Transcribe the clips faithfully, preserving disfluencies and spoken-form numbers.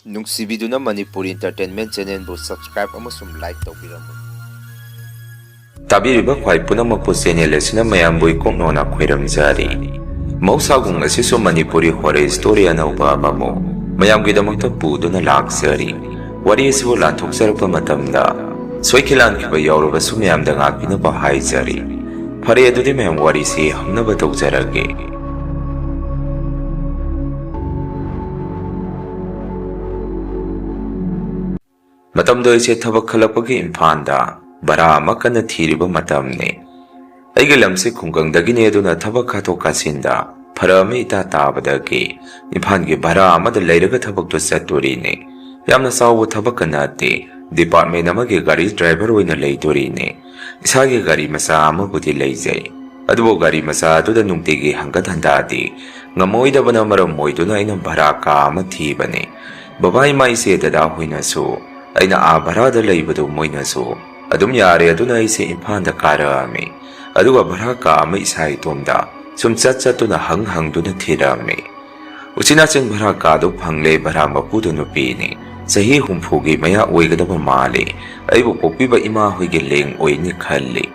ꯅꯨꯡꯁꯤꯕꯤꯗꯨꯅ Manipuri Entertainment Channelꯕꯨ subscribe ꯑꯃꯁꯨꯡ like ꯇꯧꯕꯤꯔꯝꯃꯨ꯫ ꯇꯥꯕꯤꯔꯤꯕ ꯈ꯭ꯋꯥꯏ ꯄꯨꯝꯅꯃꯛꯄꯨ channel ꯑꯁꯤꯅ ꯃꯌꯥꯝꯕꯨ ꯏꯀꯣꯛꯅꯧꯅ ꯈꯣꯏꯔꯝꯖꯔꯤ꯫ ꯃꯍꯧꯁꯥꯒꯨꯝ ꯉꯁꯤꯁꯨ ꯃꯅꯤꯄꯨꯔꯤ horror story ꯑꯅꯧꯕ ꯑꯃꯃꯨꯛ ꯃꯌꯥꯝꯒꯤꯗꯃꯛꯇ ꯄꯨꯗꯨꯅ ꯂꯥꯛꯆꯔꯤ꯫ ꯋꯥꯔꯤ ꯑꯁꯤꯕꯨ ꯂꯥꯟꯊꯣꯛꯆꯔꯛꯄ ꯃꯇꯝꯗ ꯁꯣꯏꯈꯤ ꯂꯥꯟꯈꯤꯕ ꯌꯥꯎꯔꯕꯁꯨ ꯃꯌꯥꯝꯗ ꯉꯥꯛꯄꯤꯅꯕ ꯍꯥꯏꯖꯔꯤ꯫ ꯐꯔꯦ, ꯑꯗꯨꯗꯤ ꯃꯌꯥꯝ ꯋꯥꯔꯤꯁꯤ ꯍꯧꯅꯕ ꯇꯧꯖꯔꯒꯦ꯫ ꯃꯇꯝꯗꯣ ꯑꯩꯁꯦ ꯊꯕꯛ ꯈꯜꯂꯛꯄꯒꯤ ꯏꯝꯐꯥꯜꯗ ꯚꯔꯥ ꯑꯃ ꯀꯟꯅ ꯊꯤꯔꯤꯕ ꯃꯇꯝꯅꯤ꯫ ꯑꯩꯒꯤ ꯂꯝꯁꯤ ꯈꯨꯡꯒꯪꯗꯒꯤꯅꯤ, ꯑꯗꯨꯅ ꯊꯕꯛ ꯀꯥꯊꯣꯛ ꯀꯥꯁꯤꯟꯗ ꯐꯔꯛ ꯑꯃ ꯏꯇꯥ ꯇꯥꯕꯗꯒꯤ ꯏꯝꯐꯥꯜꯒꯤ ꯚꯔꯥ ꯑꯃꯗ ꯂꯩꯔꯒ ꯊꯕꯛꯇꯨ ꯆꯠꯇꯣꯔꯤꯅꯤ꯫ ꯌꯥꯝꯅ ꯆꯥꯎꯕ ꯊꯕꯛꯀ ꯅꯠꯇꯦ, department ꯑꯃꯒꯤ ꯒꯥꯔꯤ driver ꯑꯣꯏꯅ ꯂꯩꯗꯣꯔꯤꯅꯤ꯫ ꯏꯁꯥꯒꯤ ꯒꯥꯔꯤ ꯃꯆꯥ ꯑꯃꯕꯨꯗꯤ ꯂꯩꯖꯩ, ꯑꯗꯨꯕꯨ ꯒꯥꯔꯤ ꯃꯆꯥ ꯑꯗꯨꯗ ꯅꯨꯡꯇꯤꯒꯤ ꯍꯪꯒꯠ ꯍꯟꯗꯥꯗꯤ ꯉꯝꯃꯣꯏꯗꯕꯅ ꯃꯔꯝ ꯑꯣꯏꯗꯨꯅ ꯑꯩꯅ ꯚꯔꯥ ꯀꯥ ꯑꯃ ꯊꯤꯕꯅꯤ꯫ ꯕꯕꯥ ꯏꯃꯥ ꯏꯆꯦ ꯗꯗꯥ ꯍꯣꯏꯅꯁꯨ ꯑꯩꯅ ꯑꯥ ꯚꯔꯥꯗ ꯂꯩꯕꯗꯨ ꯃꯣꯏꯅꯁꯨ ꯑꯗꯨꯝ ꯌꯥꯔꯦ, ꯑꯗꯨꯅ ꯑꯩꯁꯦ ꯏꯝꯐꯥꯜꯗ ꯀꯥꯔꯛꯑꯝꯃꯤ꯫ ꯑꯗꯨꯒ ꯚꯔꯥ ꯀꯥ ꯑꯃ ꯏꯁꯥ ꯏꯇꯣꯝꯗ ꯁꯨꯝ ꯆꯠ ꯆꯠꯇꯨꯅ ꯍꯪ ꯍꯪꯗꯨꯅ ꯊꯤꯔꯛꯑꯝꯃꯤ꯫ ꯎꯆꯤꯟ ꯅꯥꯆꯤꯟ ꯚꯔꯥ ꯀꯥꯗꯨ ꯐꯪꯂꯦ꯫ ꯚꯔꯥ ꯃꯄꯨꯗꯨ ꯅꯨꯄꯤꯅꯤ, ꯆꯍꯤ ꯍꯨꯝꯐꯨꯒꯤ ꯃꯌꯥ ꯑꯣꯏꯒꯗꯕ ꯃꯥꯜꯂꯤ꯫ ꯑꯩꯕꯨ ꯄꯣꯛꯄꯤꯕ ꯏꯃꯥ ꯍꯣꯏꯒꯤ ꯂꯦꯡ ꯑꯣꯏꯅꯤ ꯈꯜꯂꯤ꯫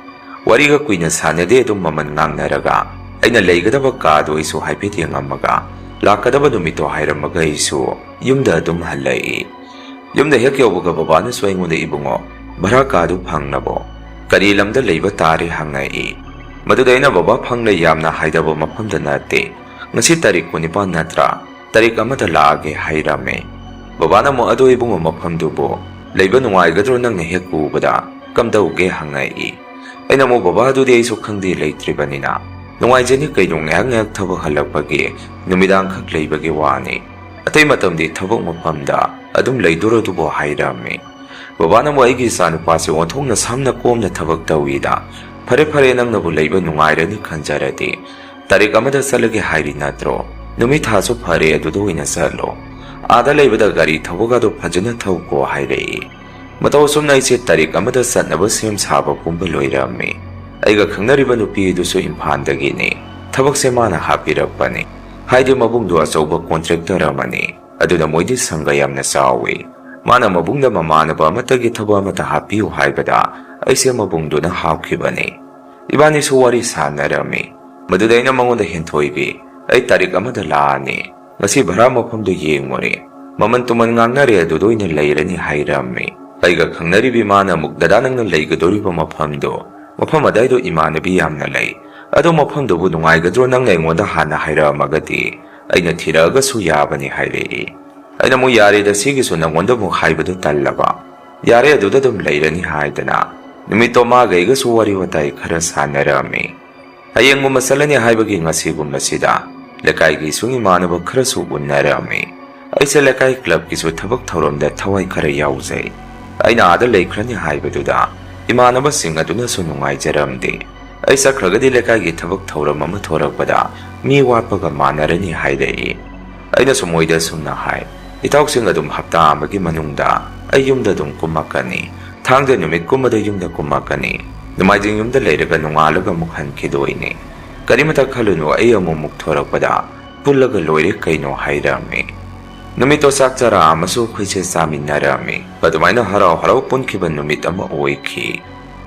ꯋꯥꯔꯤꯒ ꯀꯨꯏꯅ ꯁꯥꯟꯅꯗꯦ, ꯑꯗꯨꯝ ꯃꯃꯜ ꯉꯥꯡꯅꯔꯒ ꯑꯩꯅ ꯂꯩꯒꯗꯕ ꯀꯥꯗꯨ ꯑꯩꯁꯨ ꯍꯥꯏꯐꯦꯠ ꯌꯦꯡꯉꯝꯃꯒ ꯂꯥꯛꯀꯗꯕ ꯅꯨꯃꯤꯠꯇꯣ ꯍꯥꯏꯔꯝꯃꯒ ꯑꯩꯁꯨ ꯌꯨꯝꯗ ꯑꯗꯨꯝ ꯍꯜꯂꯛꯏ꯫ ꯌꯨꯝꯗ ꯍꯦꯛ ꯌꯧꯕꯒ ꯕꯕꯥꯅꯁꯨ ꯑꯩꯉꯣꯟꯗ, "ꯏꯕꯨꯡꯉꯣ, ꯚꯔꯥ ꯀꯥꯗꯨ ꯐꯪꯂꯕꯣ? ꯀꯔꯤ ꯂꯝꯗ ꯂꯩꯕ ꯇꯥꯔꯦ?" ꯍꯪꯉꯛꯏ꯫ ꯃꯗꯨꯗ ꯑꯩꯅ, "ꯕꯕꯥ, ꯐꯪꯂꯦ, ꯌꯥꯝꯅ ꯍꯥꯏꯊꯕ ꯃꯐꯝꯗ ꯅꯠꯇꯦ꯫ ꯉꯁꯤ ꯇꯥꯔꯤꯛ ꯀꯨꯟꯅꯤꯄꯥꯟ ꯅꯠꯇ꯭ꯔꯥ? ꯇꯥꯔꯤꯛ ꯑꯃꯗ ꯂꯥꯛꯑꯒꯦ" ꯍꯥꯏꯔꯝꯃꯦ꯫ ꯕꯕꯥꯅ ꯑꯃꯨꯛ, "ꯑꯗꯣ ꯏꯕꯨꯡꯉꯣ, ꯃꯐꯝꯗꯨꯕꯨ ꯂꯩꯕ ꯅꯨꯡꯉꯥꯏꯒꯗ꯭ꯔꯣ? ꯅꯪꯅ ꯍꯦꯛ ꯎꯕꯗ ꯀꯝꯗꯧꯒꯦ?" ꯍꯪꯉꯛꯏ꯫ ꯑꯩꯅ ꯑꯃꯨꯛ, "ꯕꯕꯥ, ꯑꯗꯨꯗꯤ ꯑꯩꯁꯨ ꯈꯪꯗꯦ, ꯂꯩꯇ꯭ꯔꯤꯕꯅꯤꯅ꯫ ꯅꯨꯡꯉꯥꯏꯖꯅꯤ ꯀꯩꯅꯣ, ꯉꯥꯏꯍꯥꯛ ꯉꯥꯏꯍꯥꯛ ꯊꯕꯛ ꯍꯜꯂꯛꯄꯒꯤ ꯅꯨꯃꯤꯗꯥꯡꯈꯛ ꯂꯩꯕꯒꯤ ꯋꯥꯅꯤ꯫ ꯑꯇꯩ ꯃꯇꯝꯗꯤ ꯊꯕꯛ ꯃꯐꯝꯗ ꯑꯗꯨꯝ ꯂꯩꯗꯣꯔꯗꯨꯕꯨ" ꯍꯥꯏꯔꯝꯃꯤ꯫ ꯕꯕꯥꯅ ꯑꯃꯨꯛ, "ꯑꯩꯒꯤ ꯏꯆꯥꯅꯨꯄꯥꯁꯦ ꯑꯣꯟꯊꯣꯛꯅ ꯁꯝꯅ ꯀꯣꯝꯅ ꯊꯕꯛ ꯇꯧꯏꯗ꯫ ꯐꯔꯦ ꯐꯔꯦ, ꯅꯪꯅꯕꯨ ꯂꯩꯕ ꯅꯨꯡꯉꯥꯏꯔꯅꯤ ꯈꯟꯖꯔꯗꯤ ꯇꯥꯔꯤꯛ ꯑꯃꯗ ꯆꯠꯂꯒꯦ ꯍꯥꯏꯔꯤ ꯅꯠꯇ꯭ꯔꯣ? ꯅꯨꯃꯤꯠ ꯊꯥꯁꯨ ꯐꯔꯦ, ꯑꯗꯨꯗ ꯑꯣꯏꯅ ꯆꯠꯂꯣ꯫ ꯑꯥꯗ ꯂꯩꯕꯗ ꯒꯥꯔꯤ ꯊꯧꯕꯒꯗꯣ ꯐꯖꯅ ꯊꯧꯀꯣ" ꯍꯥꯏꯔꯛꯏ꯫ ꯃꯇꯧ ꯑꯁꯨꯝꯅ ꯑꯩꯁꯦ ꯇꯥꯔꯤꯛ ꯑꯃꯗ ꯆꯠꯅꯕ ꯁꯦꯝ ꯁꯥꯕ ꯄꯨꯝꯕ ꯂꯣꯏꯔꯝꯃꯤ꯫ ꯑꯩꯒ ꯈꯪꯅꯔꯤꯕ ꯅꯨꯄꯤ ꯑꯗꯨꯁꯨ ꯏꯝꯐꯥꯜꯗꯒꯤꯅꯤ꯫ ꯊꯕꯛꯁꯦ ꯃꯥꯅ ꯍꯥꯞꯄꯤꯔꯛꯄꯅꯤ꯫ ꯍꯥꯏꯗꯤ ꯃꯕꯨꯡꯗꯣ ꯑꯆꯧꯕ contractor ꯑꯃꯅꯤ꯫ ꯑꯗꯨꯅ ꯃꯣꯏꯗꯤ ꯁꯪꯒ ꯌꯥꯝꯅ ꯆꯥꯎꯏ꯫ ꯃꯥꯅ ꯃꯕꯨꯡꯗ ꯃꯃꯥꯟꯅꯕ ꯑꯃꯠꯇꯒꯤ ꯊꯕꯛ ꯑꯃꯠꯇ ꯍꯥꯞꯄꯤꯌꯨ ꯍꯥꯏꯕꯗ ꯑꯩꯁꯦ ꯃꯕꯨꯡꯗꯨꯅ ꯍꯥꯞꯈꯤꯕꯅꯤ꯫ ꯏꯕꯥꯅꯤꯁꯨ ꯋꯥꯔꯤ ꯁꯥꯟꯅꯔꯝꯃꯤ꯫ ꯃꯗꯨꯗ ꯑꯩꯅ ꯃꯉꯣꯟꯗ, "ꯍꯦꯟꯊꯣꯏꯕꯤ, ꯑꯩ ꯇꯥꯔꯤꯛ ꯑꯃꯗ ꯂꯥꯛꯑꯅꯤ꯫ ꯉꯁꯤ ꯚꯔꯥ ꯃꯐꯝꯗꯨ ꯌꯦꯡꯉꯨꯔꯦ꯫ ꯃꯃꯜ ꯇꯨꯃꯟ ꯉꯥꯡꯅꯔꯦ, ꯑꯗꯨꯗ ꯑꯣꯏꯅ ꯂꯩꯔꯅꯤ," ꯍꯥꯏꯔꯝꯃꯤ꯫ ꯑꯩꯒ ꯈꯪꯅꯔꯤꯕꯤ ꯃꯥꯅ ꯑꯃꯨꯛ, "ꯗꯗꯥ, ꯅꯪꯅ ꯂꯩꯒꯗꯧꯔꯤꯕ ꯃꯐꯝꯗꯣ, ꯃꯐꯝ ꯑꯗꯥꯏꯗꯣ ꯏꯃꯥꯟꯅꯕꯤ ꯌꯥꯝꯅ ꯂꯩ꯫ ꯑꯗꯣ ꯃꯐꯝꯗꯨꯕꯨ ꯅꯨꯡꯉꯥꯏꯒꯗ꯭ꯔꯣ? ꯅꯪꯅ ꯑꯩꯉꯣꯟꯗ ꯍꯥꯟꯅ ꯍꯥꯏꯔꯛꯑꯝꯃꯒꯗꯤ ꯑꯩꯅ ꯊꯤꯔꯛꯑꯒꯁꯨ ꯌꯥꯕꯅꯤ," ꯍꯥꯏꯔꯛꯏ꯫ ꯑꯩꯅ ꯑꯃꯨꯛ, "ꯌꯥꯔꯦꯗ, ꯁꯤꯒꯤꯁꯨ ꯅꯪꯉꯣꯟꯗ ꯑꯃꯨꯛ ꯍꯥꯏꯕꯗꯨ ꯇꯜꯂꯕ꯫ ꯌꯥꯔꯦ, ꯑꯗꯨꯗ ꯑꯗꯨꯝ ꯂꯩꯔꯅꯤ," ꯍꯥꯏꯗꯅ ꯅꯨꯃꯤꯠꯇꯣ ꯃꯥꯒ ꯑꯩꯒꯁꯨ ꯋꯥꯔꯤ ꯋꯥꯇꯥꯏ ꯈꯔ ꯁꯥꯟꯅꯔꯝꯃꯤ꯫ ꯍꯌꯦꯡꯒꯨꯝꯕ ꯆꯠꯂꯅꯤ ꯍꯥꯏꯕꯒꯤ ꯉꯁꯤꯒꯨꯝꯕꯁꯤꯗ ꯂꯩꯀꯥꯏꯒꯤ ꯏꯁꯨꯡ ꯏꯃꯥꯟꯅꯕ ꯈꯔꯁꯨ ꯎꯅꯔꯝꯃꯤ꯫ ꯑꯩꯁꯦ ꯂꯩꯀꯥꯏ ꯀ꯭ꯂꯕꯀꯤꯁꯨ ꯊꯕꯛ ꯊꯧꯔꯝꯗ ꯊꯋꯥꯏ ꯈꯔ ꯌꯥꯎꯖꯩ꯫ ꯑꯩꯅ ꯑꯥꯗ ꯂꯩꯈ꯭ꯔꯅꯤ ꯍꯥꯏꯕꯗꯨꯗ ꯏꯃꯥꯟꯅꯕꯁꯤꯡ ꯑꯗꯨꯅꯁꯨ ꯅꯨꯡꯉꯥꯏꯖꯔꯝꯗꯦ꯫ ꯑꯩ ꯆꯠꯈ꯭ꯔꯒꯗꯤ ꯂꯩꯀꯥꯏꯒꯤ ꯊꯕꯛ ꯊꯧꯔꯝ ꯑꯃ ꯊꯣꯔꯛꯄꯗ ꯃꯤ ꯋꯥꯠꯄꯒ ꯃꯥꯟꯅꯔꯅꯤ ꯍꯥꯏꯔꯛꯏ꯫ ꯑꯩꯅꯁꯨ ꯃꯣꯏꯗ ꯑꯁꯨꯝꯅ ꯍꯥꯏ, "ꯏꯇꯥꯎꯁꯤꯡ ꯑꯗꯨꯝ ꯍꯞꯇꯥ ꯑꯃꯒꯤ ꯃꯅꯨꯡꯗ ꯑꯩ ꯌꯨꯝꯗ ꯑꯗꯨꯝ ꯀꯨꯝꯃꯛꯀꯅꯤ꯫ ꯊꯥꯡꯖ ꯅꯨꯃꯤꯠꯀꯨꯝꯕꯗ ꯌꯨꯝꯗ ꯀꯨꯝꯃꯛꯀꯅꯤ꯫ ꯅꯣꯡꯃꯥꯏꯖꯤꯡ ꯌꯨꯝꯗ ꯂꯩꯔꯒ ꯅꯣꯡꯉꯥꯜꯂꯒ ꯑꯃꯨꯛ ꯍꯟꯈꯤꯗꯣꯏꯅꯤ꯫ ꯀꯔꯤꯃꯇ ꯈꯜꯂꯨꯅꯨ, ꯑꯩ ꯑꯃꯨꯛ ꯑꯃꯨꯛ ꯊꯣꯔꯛꯄꯗ ꯄꯨꯜꯂꯒ ꯂꯣꯏꯔꯦ ꯀꯩꯅꯣ," ꯍꯥꯏꯔꯝꯃꯤ꯫ ꯅꯨꯃꯤꯠꯇꯣ ꯆꯥꯛ ꯆꯔꯥ ꯑꯃꯁꯨ ꯑꯩꯈꯣꯏꯁꯦ ꯆꯥꯃꯤꯟꯅꯔꯝꯃꯤ꯫ ꯑꯗꯨꯃꯥꯏꯅ ꯍꯔꯥꯎ ꯍꯔꯥꯎ ꯄꯨꯟꯈꯤꯕ ꯅꯨꯃꯤꯠ ꯑꯃ ꯑꯣꯏꯈꯤ꯫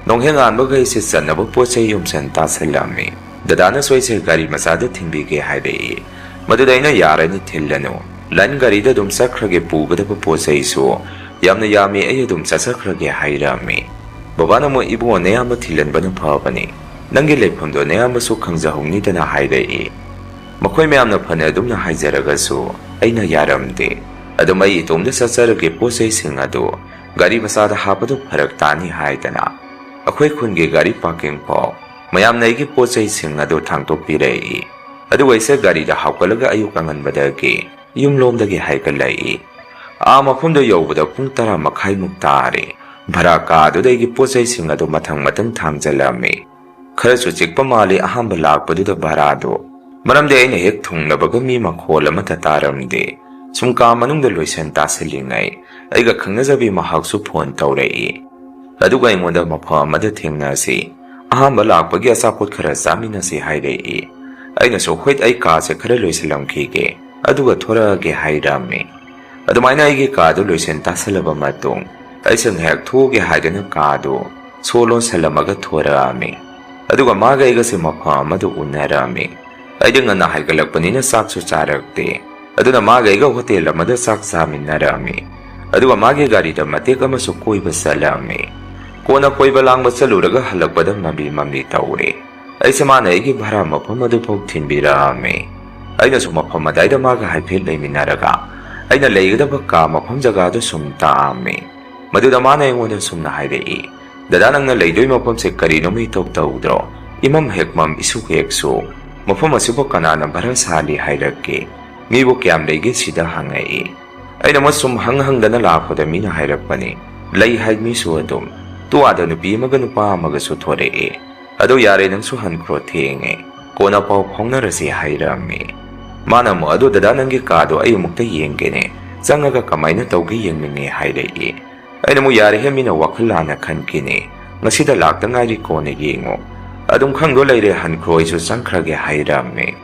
ꯅꯣꯡꯍꯦꯛ ꯉꯥꯟꯕꯒ ꯑꯩꯁꯦ ꯆꯠꯅꯕ ꯄꯣꯠ ꯆꯩ ꯌꯣꯝꯁꯟ ꯇꯥꯁꯜꯂꯝꯃꯤ꯫ ꯗꯗꯥꯅꯁꯨ ꯑꯩꯁꯦ ꯒꯥꯔꯤ ꯃꯆꯥꯗ ꯊꯤꯟꯕꯤꯒꯦ ꯍꯥꯏꯔꯛꯏ꯫ ꯃꯗꯨꯗ ꯑꯩꯅ, "ꯌꯥꯔꯅꯤ, ꯊꯤꯜꯂꯅꯨ꯫ ꯂꯥꯏꯟ ꯒꯥꯔꯤꯗ ꯑꯗꯨꯝ ꯆꯠꯈ꯭ꯔꯒꯦ, ꯄꯨꯒꯗꯕ ꯄꯣꯠ ꯆꯩꯁꯨ ꯌꯥꯝꯅ ꯌꯥꯝꯃꯤ, ꯑꯩ ꯑꯗꯨꯝ ꯆꯠꯆꯈ꯭ꯔꯒꯦ," ꯍꯥꯏꯔꯝꯃꯤ꯫ ꯕꯕꯥꯅ ꯑꯃꯨꯛ, "ꯏꯕꯨꯡꯉꯣ, ꯅꯌꯥꯝꯕ ꯊꯤꯜꯍꯟꯕꯅ ꯐꯕꯅꯤ꯫ ꯅꯪꯒꯤ ꯂꯩꯐꯝꯗꯣ ꯅꯌꯥꯝꯕꯁꯨ ꯈꯪꯖꯍꯧꯅꯤꯗꯅ," ꯍꯥꯏꯔꯛꯏ꯫ ꯃꯈꯣꯏ ꯃꯌꯥꯝꯅ ꯐꯅ ꯑꯗꯨꯝꯅ ꯍꯥꯏꯖꯔꯒꯁꯨ ꯑꯩꯅ ꯌꯥꯔꯝꯗꯦ꯫ ꯑꯗꯨꯝ ꯑꯩ ꯏꯇꯣꯝꯗ ꯆꯠꯆꯔꯒꯦ, ꯄꯣꯠ ꯆꯩꯁꯤꯡ ꯑꯗꯨ ꯒꯥꯔꯤ ꯃꯆꯥꯗ ꯍꯥꯞꯄꯗꯨ ꯐꯔꯛ ꯇꯥꯅꯤ ꯍꯥꯏꯗꯅ ꯑꯩꯈꯣꯏ ꯈꯨꯟꯒꯤ ꯒꯥꯔꯤ ꯄꯥꯔꯀꯤꯡ ꯐꯥꯎ ꯃꯌꯥꯝꯅ ꯑꯩꯒꯤ ꯄꯣꯠ ꯆꯩꯁꯤꯡ ꯑꯗꯨ ꯊꯥꯡꯗꯣꯛꯄꯤꯔꯛꯏ꯫ ꯑꯗꯨꯒ ꯑꯩꯁꯦ ꯒꯥꯔꯤꯗ ꯍꯥꯞꯀꯠꯂꯒ ꯑꯌꯨꯛ ꯑꯉꯟꯕꯗꯒꯤ ꯌꯨꯝꯂꯣꯝꯗꯒꯤ ꯍꯥꯏꯒꯠꯂꯛꯏ꯫ ꯑꯥ ꯃꯐꯝꯗ ꯌꯧꯕꯗ ꯄꯨꯡ ꯇꯔꯥ ꯃꯈꯥꯏꯃꯨꯛ ꯇꯥꯔꯦ꯫ ꯚꯔꯥ ꯀꯥꯗꯨꯗ ꯑꯩꯒꯤ ꯄꯣꯠ ꯆꯩꯁꯤꯡ ꯑꯗꯨ ꯃꯊꯪ ꯃꯊꯪ ꯊꯥꯡꯖꯜꯂꯝꯃꯤ꯫ ꯈꯔꯁꯨ ꯆꯤꯛꯄ ꯃꯥꯜꯂꯤ꯫ ꯑꯍꯥꯟꯕ ꯂꯥꯛꯄꯗꯨꯗ ꯚꯔꯥꯗꯣ, ꯃꯔꯝꯗꯤ ꯑꯩꯅ ꯍꯦꯛ ꯊꯨꯡꯂꯕꯒ ꯃꯤ ꯃꯈꯣꯜ ꯑꯃꯠꯇ ꯇꯥꯔꯝꯗꯦ꯫ ꯁꯨꯝ ꯀꯥ ꯃꯅꯨꯡꯗ ꯂꯣꯏꯁꯟ ꯇꯥꯁꯤꯜꯂꯤꯉꯩ ꯑꯩꯒ ꯈꯪꯅꯖꯕꯤ ꯃꯍꯥꯛꯁꯨ ꯐꯣꯟ ꯇꯧꯔꯛꯏ꯫ ꯑꯗꯨꯒ ꯑꯩꯉꯣꯟꯗ ꯃꯐꯝ ꯑꯃꯗ ꯊꯦꯡꯅꯁꯤ, ꯑꯍꯥꯟꯕ ꯂꯥꯛꯄꯒꯤ ꯑꯆꯥꯄꯣꯠ ꯈꯔ ꯆꯥꯃꯤꯟꯅꯁꯤ ꯍꯥꯏꯔꯛꯏ꯫ ꯑꯩꯅꯁꯨ, "ꯍꯣꯏ, ꯑꯩ ꯀꯥꯁꯦ ꯈꯔ ꯂꯣꯏꯁꯤꯜꯂꯝꯈꯤꯒꯦ, ꯑꯗꯨꯒ ꯊꯣꯔꯛꯑꯒꯦ ꯍꯥꯏꯔꯝꯃꯤ꯫ ꯑꯗꯨꯃꯥꯏꯅ ꯑꯩꯒꯤ ꯀꯥꯗꯨ ꯂꯣꯏꯁꯤꯟ ꯇꯥꯁꯜꯂꯕ ꯃꯇꯨꯡ, ꯑꯩꯁꯦ ꯉꯥꯏꯍꯥꯛ ꯊꯣꯛꯎꯒꯦ ꯍꯥꯏꯗꯨꯅ ꯀꯥꯗꯨ ꯁꯣ ꯂꯣꯟꯁꯜꯂꯝꯃꯒ ꯊꯣꯔꯛꯑꯝꯃꯤ꯫ ꯑꯗꯨꯒ ꯃꯥꯒ ꯑꯩꯒꯁꯦ ꯃꯐꯝ ꯑꯃꯗ ꯎꯅꯔꯝꯃꯤ꯫ ꯑꯩꯗꯤ ꯉꯟꯅ ꯍꯥꯏꯒꯠꯂꯛꯄꯅꯤꯅ ꯆꯥꯛꯁꯨ ꯆꯥꯔꯛꯇꯦ꯫ ꯑꯗꯨꯅ ꯃꯥꯒ ꯑꯩꯒ ꯍꯣꯇꯦꯜ ꯑꯃꯗ ꯆꯥꯛ ꯆꯥꯃꯤꯟꯅꯔꯝꯃꯤ꯫ ꯑꯗꯨꯒ ꯃꯥꯒꯤ ꯒꯥꯔꯤꯗ ꯃꯇꯦꯛ ꯑꯃꯁꯨ ꯀꯣꯏꯕ ꯆꯠꯂꯝꯃꯤ꯫ ꯀꯣꯟꯅ ꯀꯣꯏꯕ ꯂꯥꯡꯕ ꯆꯠꯂꯨꯔꯒ ꯍꯜꯂꯛꯄꯗ ꯃꯝꯂꯤ ꯃꯝꯂꯤ ꯇꯧꯔꯦ꯫ ꯑꯩꯁꯦ ꯃꯥꯅ ꯑꯩꯒꯤ ꯚꯔꯥ ꯃꯐꯝ ꯑꯗꯨꯐꯥꯎ ꯊꯤꯟꯕꯤꯔꯛꯑꯝꯃꯤ꯫ ꯑꯩꯅꯁꯨ ꯃꯐꯝ ꯑꯗꯥꯏꯗ ꯃꯥꯒ ꯍꯥꯏꯐꯦꯠ ꯂꯩꯃꯤꯟꯅꯔꯒ ꯑꯩꯅ ꯂꯩꯒꯗꯕ ꯀꯥ ꯃꯐꯝ ꯖꯒꯥꯗꯨ ꯁꯨꯝ ꯇꯥꯛꯑꯝꯃꯤ꯫ ꯃꯗꯨꯗ ꯃꯥꯅ ꯑꯩꯉꯣꯟꯗ ꯁꯨꯝꯅ ꯍꯥꯏꯔꯛꯏ, "ꯗꯗꯥ, ꯅꯪꯅ ꯂꯩꯗꯣꯏ ꯃꯐꯝꯁꯦ ꯀꯔꯤꯅꯣꯃ ꯏꯇꯧ ꯇꯧꯗ꯭ꯔꯣ? ꯏꯃꯝ ꯍꯦꯛ ꯃꯝ, ꯏꯁꯨꯛ ꯍꯦꯛ ꯁꯨꯛ꯫ ꯃꯐꯝ ꯑꯁꯤꯕꯨ ꯀꯅꯥꯅ ꯚꯔꯥ ꯁꯥꯍꯜꯂꯤ ꯍꯥꯏꯔꯛꯀꯦ? ꯃꯤꯕꯨ ꯀꯌꯥꯝ ꯂꯩꯒꯦ?" ꯁꯤꯗ ꯍꯪꯉꯛꯏ꯫ ꯑꯩꯅ ꯃꯁꯨꯝ ꯍꯪ ꯍꯪꯗꯅ ꯂꯥꯛꯄꯗ ꯃꯤꯅ ꯍꯥꯏꯔꯛꯄꯅꯤ, "ꯂꯩ ꯍꯥꯏ ꯃꯤꯁꯨ ꯑꯗꯨꯝ꯫ ꯇꯨ ꯑꯥꯗ ꯅꯨꯄꯤ ꯑꯃꯒ ꯅꯨꯄꯥ ꯑꯃꯒꯁꯨ ꯊꯣꯔꯛꯑꯦ꯫ ꯑꯗꯣ ꯌꯥꯔꯦ, ꯅꯪꯁꯨ ꯍꯟꯈ꯭ꯔꯣ, ꯊꯦꯡꯉꯦ꯫ ꯀꯣꯟꯅ ꯄꯥꯎ ꯐꯥꯎꯅꯔꯁꯤ," ꯍꯥꯏꯔꯝꯃꯤ꯫ ꯃꯥꯅ ꯑꯃꯨꯛ, "ꯑꯗꯣ ꯗꯗꯥ, ꯅꯪꯒꯤ ꯀꯥꯗꯣ ꯑꯩ ꯑꯃꯨꯛꯇ ꯌꯦꯡꯒꯦꯅꯦ꯫ ꯆꯪꯉꯒ ꯀꯃꯥꯏꯅ ꯇꯧꯒꯦ ꯌꯦꯡꯅꯤꯡꯉꯦ," ꯍꯥꯏꯔꯛꯏ꯫ ꯑꯩꯅ ꯑꯃꯨꯛ, "ꯌꯥꯔꯦꯍꯦ, ꯃꯤꯅ ꯋꯥꯈꯜ ꯂꯥꯟꯅ ꯈꯟꯈꯤꯅꯤ꯫ ꯉꯁꯤꯗ ꯂꯥꯛꯇ ꯉꯥꯏꯔꯤ, ꯀꯣꯟꯅ ꯌꯦꯡꯉꯣ꯫ ꯑꯗꯨꯝ ꯈꯪꯗꯣ ꯂꯩꯔꯦ, ꯍꯟꯈ꯭ꯔꯣ, ꯑꯩꯁꯨ ꯆꯪꯈ꯭ꯔꯒꯦ," ꯍꯥꯏꯔꯝꯃꯤ꯫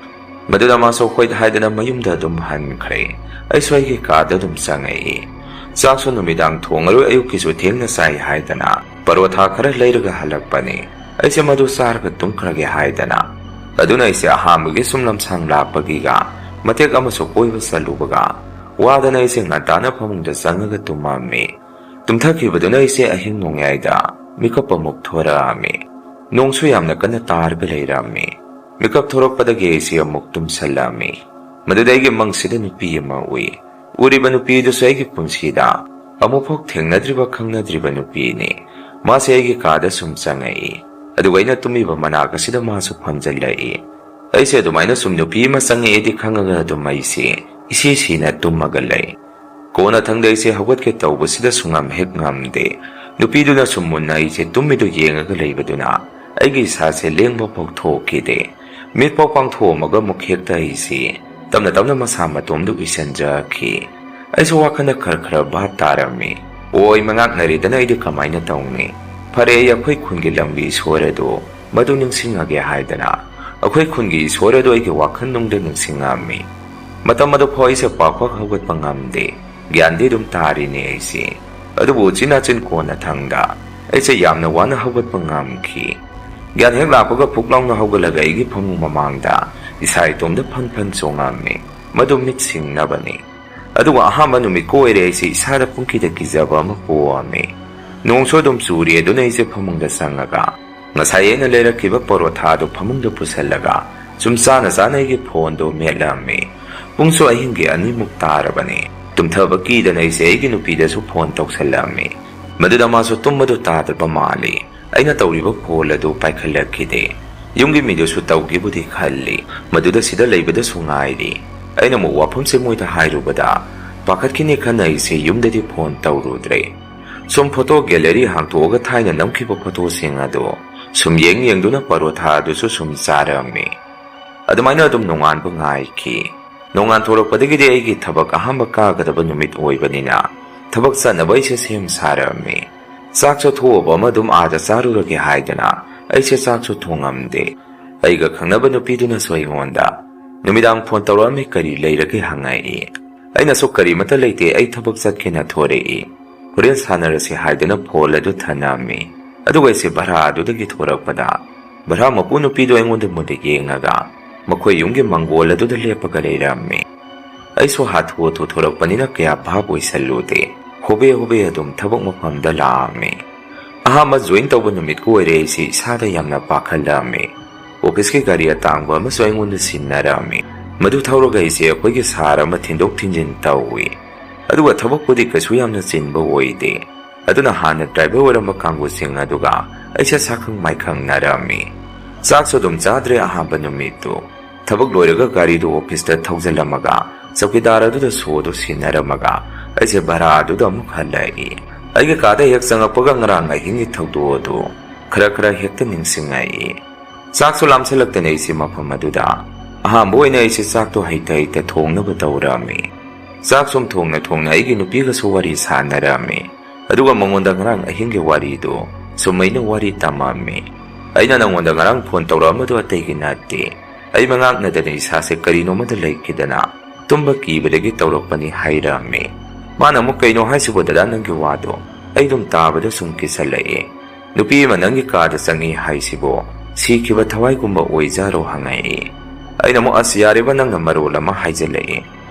ꯃꯗꯨꯗ ꯃꯥꯁꯨ ꯍꯣꯏ ꯍꯥꯏꯗꯅ ꯃꯌꯨꯝꯗ ꯑꯗꯨꯝ ꯍꯟꯈ꯭ꯔꯦ꯫ ꯑꯩꯁꯨ ꯑꯩꯒꯤ ꯀꯥꯗ ꯑꯗꯨꯝ ꯆꯪꯉꯛꯏ꯫ ꯆꯥꯛꯁꯨ ꯅꯨꯃꯤꯗꯥꯡ ꯊꯣꯡꯉꯔꯣꯏ, ꯑꯌꯨꯛꯀꯤꯁꯨ ꯊꯦꯡꯅ ꯆꯥꯏ ꯍꯥꯏꯗꯅ ꯄꯔꯣꯊꯥ ꯈꯔ ꯂꯩꯔꯒ ꯍꯜꯂꯛꯄꯅꯤ꯫ ꯑꯩꯁꯦ ꯃꯗꯨ ꯆꯥꯔꯒ ꯇꯨꯝꯈ꯭ꯔꯒꯦ ꯍꯥꯏꯗꯅ꯫ ꯑꯗꯨꯅ ꯑꯩꯁꯦ ꯑꯍꯥꯟꯕꯒꯤ ꯁꯨꯝ ꯂꯝꯁꯥꯡ ꯂꯥꯛꯄꯒꯤꯒ ꯃꯇꯦꯛ ꯑꯃꯁꯨ ꯀꯣꯏꯕ ꯆꯠꯂꯨꯕꯒ ꯋꯥꯗꯅ ꯑꯩꯁꯦ ꯉꯟꯇꯥꯅ ꯐꯃꯨꯡꯗ ꯆꯪꯉꯒ ꯇꯨꯝꯃꯝꯃꯤ꯫ ꯇꯨꯝꯊꯈꯤꯕꯗꯨꯅ ꯑꯩꯁꯦ ꯑꯍꯤꯡ ꯅꯣꯡꯌꯥꯏꯗ ꯃꯤꯀꯞ ꯑꯃꯨꯛ ꯊꯣꯔꯛꯑꯝꯃꯤ꯫ ꯅꯣꯡꯁꯨ ꯌꯥꯝꯅ ꯀꯟꯅ ꯇꯥꯔꯒ ꯂꯩꯔꯝꯃꯤ꯫ ꯃꯤꯀꯞ ꯊꯣꯔꯛꯄꯗꯒꯤ ꯑꯩꯁꯦ ꯑꯃꯨꯛ ꯇꯨꯝꯁꯜꯂꯝꯃꯤ꯫ ꯃꯗꯨꯗ ꯑꯩꯒꯤ ꯃꯪꯁꯤꯗ ꯅꯨꯄꯤ ꯑꯃ ꯎꯏ꯫ ꯎꯔꯤꯕ ꯅꯨꯄꯤꯗꯨꯁꯨ ꯑꯩꯒꯤ ꯄꯨꯟꯁꯤꯗ ꯑꯃꯨꯛꯐꯥꯎ ꯊꯦꯡꯅꯗ꯭ꯔꯤꯕ, ꯈꯪꯅꯗ꯭ꯔꯤꯕ ꯅꯨꯄꯤꯅꯤ꯫ ꯃꯥꯁꯦ ꯑꯩꯒꯤ ꯀꯥꯗ ꯁꯨꯝ ꯆꯪꯉꯛꯏ, ꯑꯗꯨꯒ ꯑꯩꯅ ꯇꯨꯝꯃꯤꯕ ꯃꯅꯥꯛ ꯑꯁꯤꯗ ꯃꯥꯁꯨ ꯐꯝꯖꯤꯜꯂꯛꯏ꯫ ꯑꯩꯁꯦ ꯑꯗꯨꯃꯥꯏꯅ ꯁꯨꯝ ꯅꯨꯄꯤ ꯑꯃ ꯆꯪꯉꯛꯑꯦꯗꯤ ꯈꯪꯉꯒ ꯑꯗꯨꯝ ꯑꯩꯁꯦ ꯏꯁꯤ ꯁꯤꯅ ꯇꯨꯝꯃꯒ ꯂꯩ꯫ ꯀꯣꯟꯅꯊꯪꯗ ꯑꯩꯁꯦ ꯍꯧꯒꯠꯀꯦ ꯇꯧꯕꯁꯤꯗ ꯁꯨꯡꯉꯝ ꯍꯦꯛ ꯉꯝꯗꯦ꯫ ꯅꯨꯄꯤꯗꯨꯅ ꯁꯨꯝ ꯃꯨꯟꯅ ꯑꯩꯁꯦ ꯇꯨꯝꯃꯤꯗꯨ ꯌꯦꯡꯉꯒ ꯂꯩꯕꯗꯨꯅ ꯑꯩꯒꯤ ꯏꯁꯥꯁꯦ ꯂꯦꯡꯕ ꯐꯥꯎ ꯊꯣꯛꯈꯤꯗꯦ꯫ ꯃꯤꯠ ꯐꯥꯎ ꯄꯥꯡꯊꯣꯛꯑꯝꯃꯒ ꯑꯃꯨꯛ ꯍꯦꯛꯇ ꯑꯩꯁꯦ ꯇꯞꯅ ꯇꯞꯅ ꯃꯁꯥ ꯃꯇꯣꯝꯗ ꯎꯏꯁꯟꯖꯈꯤ꯫ ꯑꯩꯁꯨ ꯋꯥꯈꯜꯗ ꯈꯔ ꯈꯔ ꯚꯥꯞ ꯇꯥꯔꯝꯃꯤ꯫ ꯑꯣ, ꯑꯩ ꯃꯉꯥꯛꯅꯔꯦꯗꯅ ꯑꯩꯗꯤ ꯀꯃꯥꯏꯅ ꯇꯧꯅꯤ? ꯐꯔꯦ, ꯑꯩ ꯑꯩꯈꯣꯏ ꯈꯨꯟꯒꯤ ꯂꯝꯒꯤ ꯏꯁꯣꯔ ꯑꯗꯨ ꯃꯗꯨ ꯅꯤꯡꯁꯤꯡꯉꯒꯦ ꯍꯥꯏꯗꯅ ꯑꯩꯈꯣꯏ ꯈꯨꯟꯒꯤ ꯏꯁꯣꯔ ꯑꯗꯨ ꯑꯩꯒꯤ ꯋꯥꯈꯜꯅꯨꯡꯗ ꯅꯤꯡꯁꯤꯡꯉꯛꯑꯝꯃꯤ꯫ ꯃꯇꯝ ꯑꯗꯨ ꯐꯥꯎ ꯑꯩꯁꯦ ꯄꯥꯛ ꯄꯥꯛ ꯍꯧꯒꯠꯄ ꯉꯝꯗꯦ꯫ ꯒ꯭ꯌꯥꯟꯗꯤ ꯑꯗꯨꯝ ꯇꯥꯔꯤꯅꯦ ꯑꯩꯁꯦ꯫ ꯑꯗꯨꯕꯨ ꯎꯆꯤꯟ ꯅꯥꯆꯤꯟ ꯀꯣꯟꯅ ꯊꯪꯗ ꯑꯩꯁꯦ ꯌꯥꯝꯅ ꯋꯥꯅ ꯍꯧꯒꯠꯄ ꯉꯝꯈꯤ꯫ ꯒ꯭ꯌꯥꯟ ꯍꯦꯛ ꯂꯥꯛꯄꯒ ꯐꯨꯛ ꯂꯥꯎꯅ ꯍꯧꯒꯠꯂꯒ ꯑꯩꯒꯤ ꯐꯃꯨꯡ ꯃꯃꯥꯡꯗ ꯏꯁꯥ ꯏꯇꯣꯝꯇ ꯐꯟ ꯐꯟ ꯆꯣꯡꯉꯝꯃꯤ꯫ ꯃꯗꯨ ꯃꯤꯠ ꯁꯤꯡꯅꯕꯅꯤ꯫ ꯑꯗꯨꯒ ꯑꯍꯥꯟꯕ ꯅꯨꯃꯤꯠꯀ ꯑꯣꯏꯔꯦ ꯑꯩꯁꯦ ꯏꯁꯥꯗ ꯄꯨꯡꯀꯤꯗ ꯀꯤꯖꯕ ꯑꯃ ꯄꯣꯛꯑꯝꯃꯤ꯫ ꯅꯣꯡꯁꯨ ꯑꯗꯨꯝ ꯆꯨꯔꯤ, ꯑꯗꯨꯅ ꯑꯩꯁꯦ ꯐꯃꯨꯡꯗ ꯆꯪꯉꯒ ꯉꯁꯥꯏ ꯑꯩꯅ ꯂꯩꯔꯛꯈꯤꯕ ꯄꯔꯣꯊꯥꯗꯨ ꯐꯃꯨꯡꯗ ꯄꯨꯁꯜꯂꯒ ꯁꯨꯝ ꯆꯥꯅ ꯆꯥꯅ ꯑꯩꯒꯤ ꯐꯣꯟꯗꯣ ꯃꯦꯠꯂꯝꯃꯤ꯫ ꯄꯨꯡꯁꯨ ꯑꯍꯤꯡꯒꯤ ꯑꯅꯤꯃꯨꯛ ꯇꯥꯔꯕꯅꯤ꯫ ꯇꯨꯝꯊꯕ ꯀꯤꯗꯅ ꯑꯩꯁꯦ ꯑꯩꯒꯤ ꯅꯨꯄꯤꯗꯁꯨ ꯐꯣꯟ ꯇꯧꯁꯜꯂꯝꯃꯤ꯫ ꯃꯗꯨꯗ ꯃꯥꯁꯨ ꯇꯨꯝꯕꯗꯨ ꯇꯥꯗ꯭ꯔꯕ ꯃꯥꯜꯂꯤ꯫ ꯑꯩꯅ ꯇꯧꯔꯤꯕ ꯐꯣꯟ ꯑꯗꯨ ꯄꯥꯏꯈꯠꯂꯛꯈꯤꯗꯦ꯫ ꯌꯨꯝꯒꯤ ꯃꯤꯗꯨꯁꯨ ꯇꯧꯒꯦꯕꯨꯗꯤ ꯈꯜꯂꯤ, ꯃꯗꯨꯗ ꯁꯤꯗ ꯂꯩꯕꯗꯁꯨ ꯉꯥꯏꯔꯤ꯫ ꯑꯩꯅ ꯑꯃꯨꯛ ꯋꯥꯐꯝꯁꯦ ꯃꯣꯏꯗ ꯍꯥꯏꯔꯨꯕꯗ ꯄꯥꯈꯠꯈꯤꯅꯤ ꯈꯟꯅ ꯑꯩꯁꯦ ꯌꯨꯝꯗꯗꯤ ꯐꯣꯟ ꯇꯧꯔꯨꯗ꯭ꯔꯦ꯫ ꯁꯨꯝ ꯐꯣꯇꯣ ꯒꯦꯂꯔꯤ ꯍꯥꯡꯇꯣꯛꯑꯒ ꯊꯥꯏꯅ ꯅꯝꯈꯤꯕ ꯐꯣꯇꯣꯁꯤꯡ ꯑꯗꯣ ꯁꯨꯝ ꯌꯦꯡ ꯌꯦꯡꯗꯨꯅ ꯄꯔꯣꯊꯥ ꯑꯗꯨꯁꯨ ꯁꯨꯝ ꯆꯥꯔꯝꯃꯤ꯫ ꯑꯗꯨꯃꯥꯏꯅ ꯑꯗꯨꯝ ꯅꯣꯡꯉꯥꯟꯕ ꯉꯥꯏꯈꯤ꯫ ꯅꯣꯡꯉꯥꯟ ꯊꯣꯔꯛꯄꯗꯒꯤꯗꯤ ꯑꯩꯒꯤ ꯊꯕꯛ ꯑꯍꯥꯟꯕ ꯀꯥꯒꯗꯕ ꯅꯨꯃꯤꯠ ꯑꯣꯏꯕꯅꯤꯅ ꯊꯕꯛ ꯆꯠꯅꯕ ꯑꯩꯁꯦ ꯁꯦꯝ ꯁꯥꯔꯝꯃꯤ꯫ ꯆꯥꯛꯁꯨ ꯊꯣꯡꯕ ꯑꯃ ꯑꯗꯨꯝ ꯑꯥꯗ ꯆꯥꯔꯨꯔꯒꯦ ꯍꯥꯏꯗꯅ ꯑꯩꯁꯦ ꯆꯥꯛꯁꯨ ꯊꯣꯡꯉꯝꯗꯦ꯫ ꯑꯩꯒ ꯈꯪꯅꯕ ꯅꯨꯄꯤꯗꯨꯅꯁꯨ ꯑꯩꯉꯣꯟꯗ ꯅꯨꯃꯤꯗꯥꯡ ꯐꯣꯟ ꯇꯧꯔꯛꯑꯝꯃꯤ, "ꯀꯔꯤ ꯂꯩꯔꯒꯦ?" ꯍꯪꯉꯛꯏ꯫ ꯑꯩꯅꯁꯨ, "ꯀꯔꯤꯃꯇ ꯂꯩꯇꯦ, ꯑꯩ ꯊꯕꯛ ꯆꯠꯀꯦꯅ ꯊꯣꯔꯛꯏ꯫ ꯍꯣꯔꯦꯟ ꯁꯥꯟꯅꯔꯁꯤ" ꯍꯥꯏꯗꯨꯅ ꯐꯣꯟ ꯑꯗꯨ ꯊꯝꯂꯝꯃꯤ꯫ ꯑꯗꯨꯒ ꯑꯩꯁꯦ ꯚꯔꯥ ꯑꯗꯨꯗꯒꯤ ꯊꯣꯔꯛꯄꯗ ꯚꯔꯥ ꯃꯄꯨ ꯅꯨꯄꯤꯗꯨ ꯑꯩꯉꯣꯟꯗ ꯃꯨꯟꯅ ꯌꯦꯡꯉꯒ ꯃꯈꯣꯏ ꯌꯨꯝꯒꯤ ꯃꯪꯒꯣꯜ ꯑꯗꯨꯗ ꯂꯦꯞꯄꯒ ꯂꯩꯔꯝꯃꯤ꯫ ꯑꯩꯁꯨ ꯍꯥꯊꯨ ꯍꯥꯊꯨ ꯊꯣꯔꯛꯄꯅꯤꯅ ꯀꯌꯥ ꯚꯥꯞ ꯑꯣꯏꯁꯜꯂꯨꯗꯦ꯫ ꯍꯣꯕꯦ ꯍꯣꯕꯦ ꯑꯗꯨꯝ ꯊꯕꯛ ꯃꯐꯝꯗ ꯂꯥꯛꯑꯝꯃꯤ꯫ ꯑꯍꯥꯟꯕ ꯖꯣꯏꯟ ꯇꯧꯕ ꯅꯨꯃꯤꯠꯀ ꯑꯣꯏꯔꯦ ꯑꯩꯁꯤ ꯏꯁꯥꯗ ꯌꯥꯝꯅ ꯄꯥꯈꯠꯂꯝꯃꯤ꯫ ꯑꯣꯐꯤꯁꯀꯤ ꯒꯥꯔꯤ ꯑꯇꯥꯡꯕ ꯑꯃꯁꯨ ꯑꯩꯉꯣꯟꯗ ꯁꯤꯟꯅꯔꯝꯃꯤ꯫ ꯃꯗꯨ ꯊꯧꯔꯒ ꯑꯩꯁꯦ ꯑꯩꯈꯣꯏꯒꯤ ꯁꯍꯔ ꯑꯃ ꯊꯤꯟꯗꯣꯛ ꯊꯤꯟꯖꯤꯟ ꯇꯧꯏ꯫ ꯑꯗꯨꯒ ꯊꯕꯛꯄꯨꯗꯤ ꯀꯩꯁꯨ ꯌꯥꯝꯅ ꯆꯤꯟꯕ ꯑꯣꯏꯗꯦ꯫ ꯑꯗꯨꯅ ꯍꯥꯟꯅ ꯗ꯭ꯔꯥꯏꯚꯔ ꯑꯣꯏꯔꯝꯕ ꯀꯥꯡꯕꯨꯁꯤꯡ ꯑꯗꯨꯒ ꯑꯩꯁꯦ ꯁꯛꯈꯪ ꯃꯥꯏꯈꯪꯅꯔꯝꯃꯤ꯫ ꯆꯥꯛꯁꯨ ꯑꯗꯨꯝ ꯆꯥꯗ꯭ꯔꯦ ꯑꯍꯥꯟꯕ ꯅꯨꯃꯤꯠꯇꯨ꯫ ꯊꯕꯛ ꯂꯣꯏꯔꯒ ꯒꯥꯔꯤꯗꯨ ꯑꯣꯐꯤꯁꯇ ꯊꯧꯖꯤꯜꯂꯝꯃꯒ ꯆꯧꯀꯤꯗꯥꯔ ꯑꯗꯨꯗ ꯁꯣꯗꯨ ꯁꯤꯟꯅꯔꯝꯃꯒ ꯑꯩꯁꯦ ꯚꯔꯥ ꯑꯗꯨꯗ ꯑꯃꯨꯛ ꯍꯜꯂꯛꯏ꯫ ꯑꯩꯒꯤ ꯀꯥꯗ ꯍꯦꯛ ꯆꯪꯉꯛꯄꯒ ꯉꯔꯥꯡ ꯑꯍꯤꯡꯒꯤ ꯊꯧꯗꯣꯛ ꯑꯗꯨ ꯈꯔ ꯈꯔ ꯍꯦꯛꯇ ꯅꯤꯡꯁꯤꯡꯉꯛꯏ꯫ ꯆꯥꯛꯁꯨ ꯂꯥꯝꯁꯤꯜꯂꯛꯇꯅ ꯑꯩꯁꯦ ꯃꯐꯝ ꯑꯗꯨꯗ ꯑꯍꯥꯟꯕ ꯑꯣꯏꯅ ꯑꯩꯁꯦ ꯆꯥꯛꯇꯣ ꯍꯩꯇ ꯍꯩꯇ ꯊꯣꯡꯅꯕ ꯇꯧꯔꯝꯃꯤ꯫ ꯆꯥꯛ ꯁꯨꯝ ꯊꯣꯡꯅ ꯊꯣꯡꯅ ꯑꯩꯒꯤ ꯅꯨꯄꯤꯒꯁꯨ ꯋꯥꯔꯤ ꯁꯥꯟꯅꯔꯝꯃꯤ꯫ ꯑꯗꯨꯒ ꯃꯉꯣꯟꯗ ꯉꯔꯥꯡ ꯑꯍꯤꯡꯒꯤ ꯋꯥꯔꯤꯗꯨ ꯁꯨꯝ ꯑꯩꯅ ꯋꯥꯔꯤ ꯇꯝꯃꯝꯃꯤ꯫ "ꯑꯩꯅ ꯅꯉꯣꯟꯗ ꯉꯔꯥꯡ ꯐꯣꯟ ꯇꯧꯔꯛꯑꯝꯕꯗꯨ ꯑꯇꯩꯒꯤ ꯅꯠꯇꯦ꯫ ꯑꯩ ꯃꯉꯥꯛꯅꯗꯅ ꯏꯁꯥꯁꯦ ꯀꯔꯤꯅꯣꯃꯗ ꯂꯩꯈꯤꯗꯅ ꯇꯨꯝꯕ ꯀꯤꯕꯗꯒꯤ ꯇꯧꯔꯛꯄꯅꯤ" ꯍꯥꯏꯔꯝꯃꯤ꯫ ꯃꯥꯅ ꯑꯃꯨꯛ, "ꯀꯩꯅꯣ ꯍꯥꯏꯁꯤꯕꯣ ꯗꯗꯥ, ꯅꯪꯒꯤ ꯋꯥꯗꯣ?" ꯑꯩ ꯑꯗꯨꯝ ꯇꯥꯕꯗ ꯁꯨꯝ ꯀꯤꯁꯜꯂꯛꯑꯦ꯫ "ꯅꯨꯄꯤ ꯑꯃ ꯅꯪꯒꯤ ꯀꯥꯗ ꯆꯪꯉꯤ ꯍꯥꯏꯁꯤꯕꯣ ꯁꯤꯈꯤꯕ ꯊꯋꯥꯏꯒꯨꯝꯕ ꯑꯣꯏꯖꯥꯔꯣ?" ꯍꯪꯉꯛꯏ꯫ ꯑꯩꯅ ꯑꯃꯨꯛ, "ꯑꯁ, ꯌꯥꯔꯦꯕ, ꯅꯪꯅ ꯃꯔꯣꯜ ꯑꯃ ꯍꯥꯏꯖꯜꯂꯛꯑꯦ꯫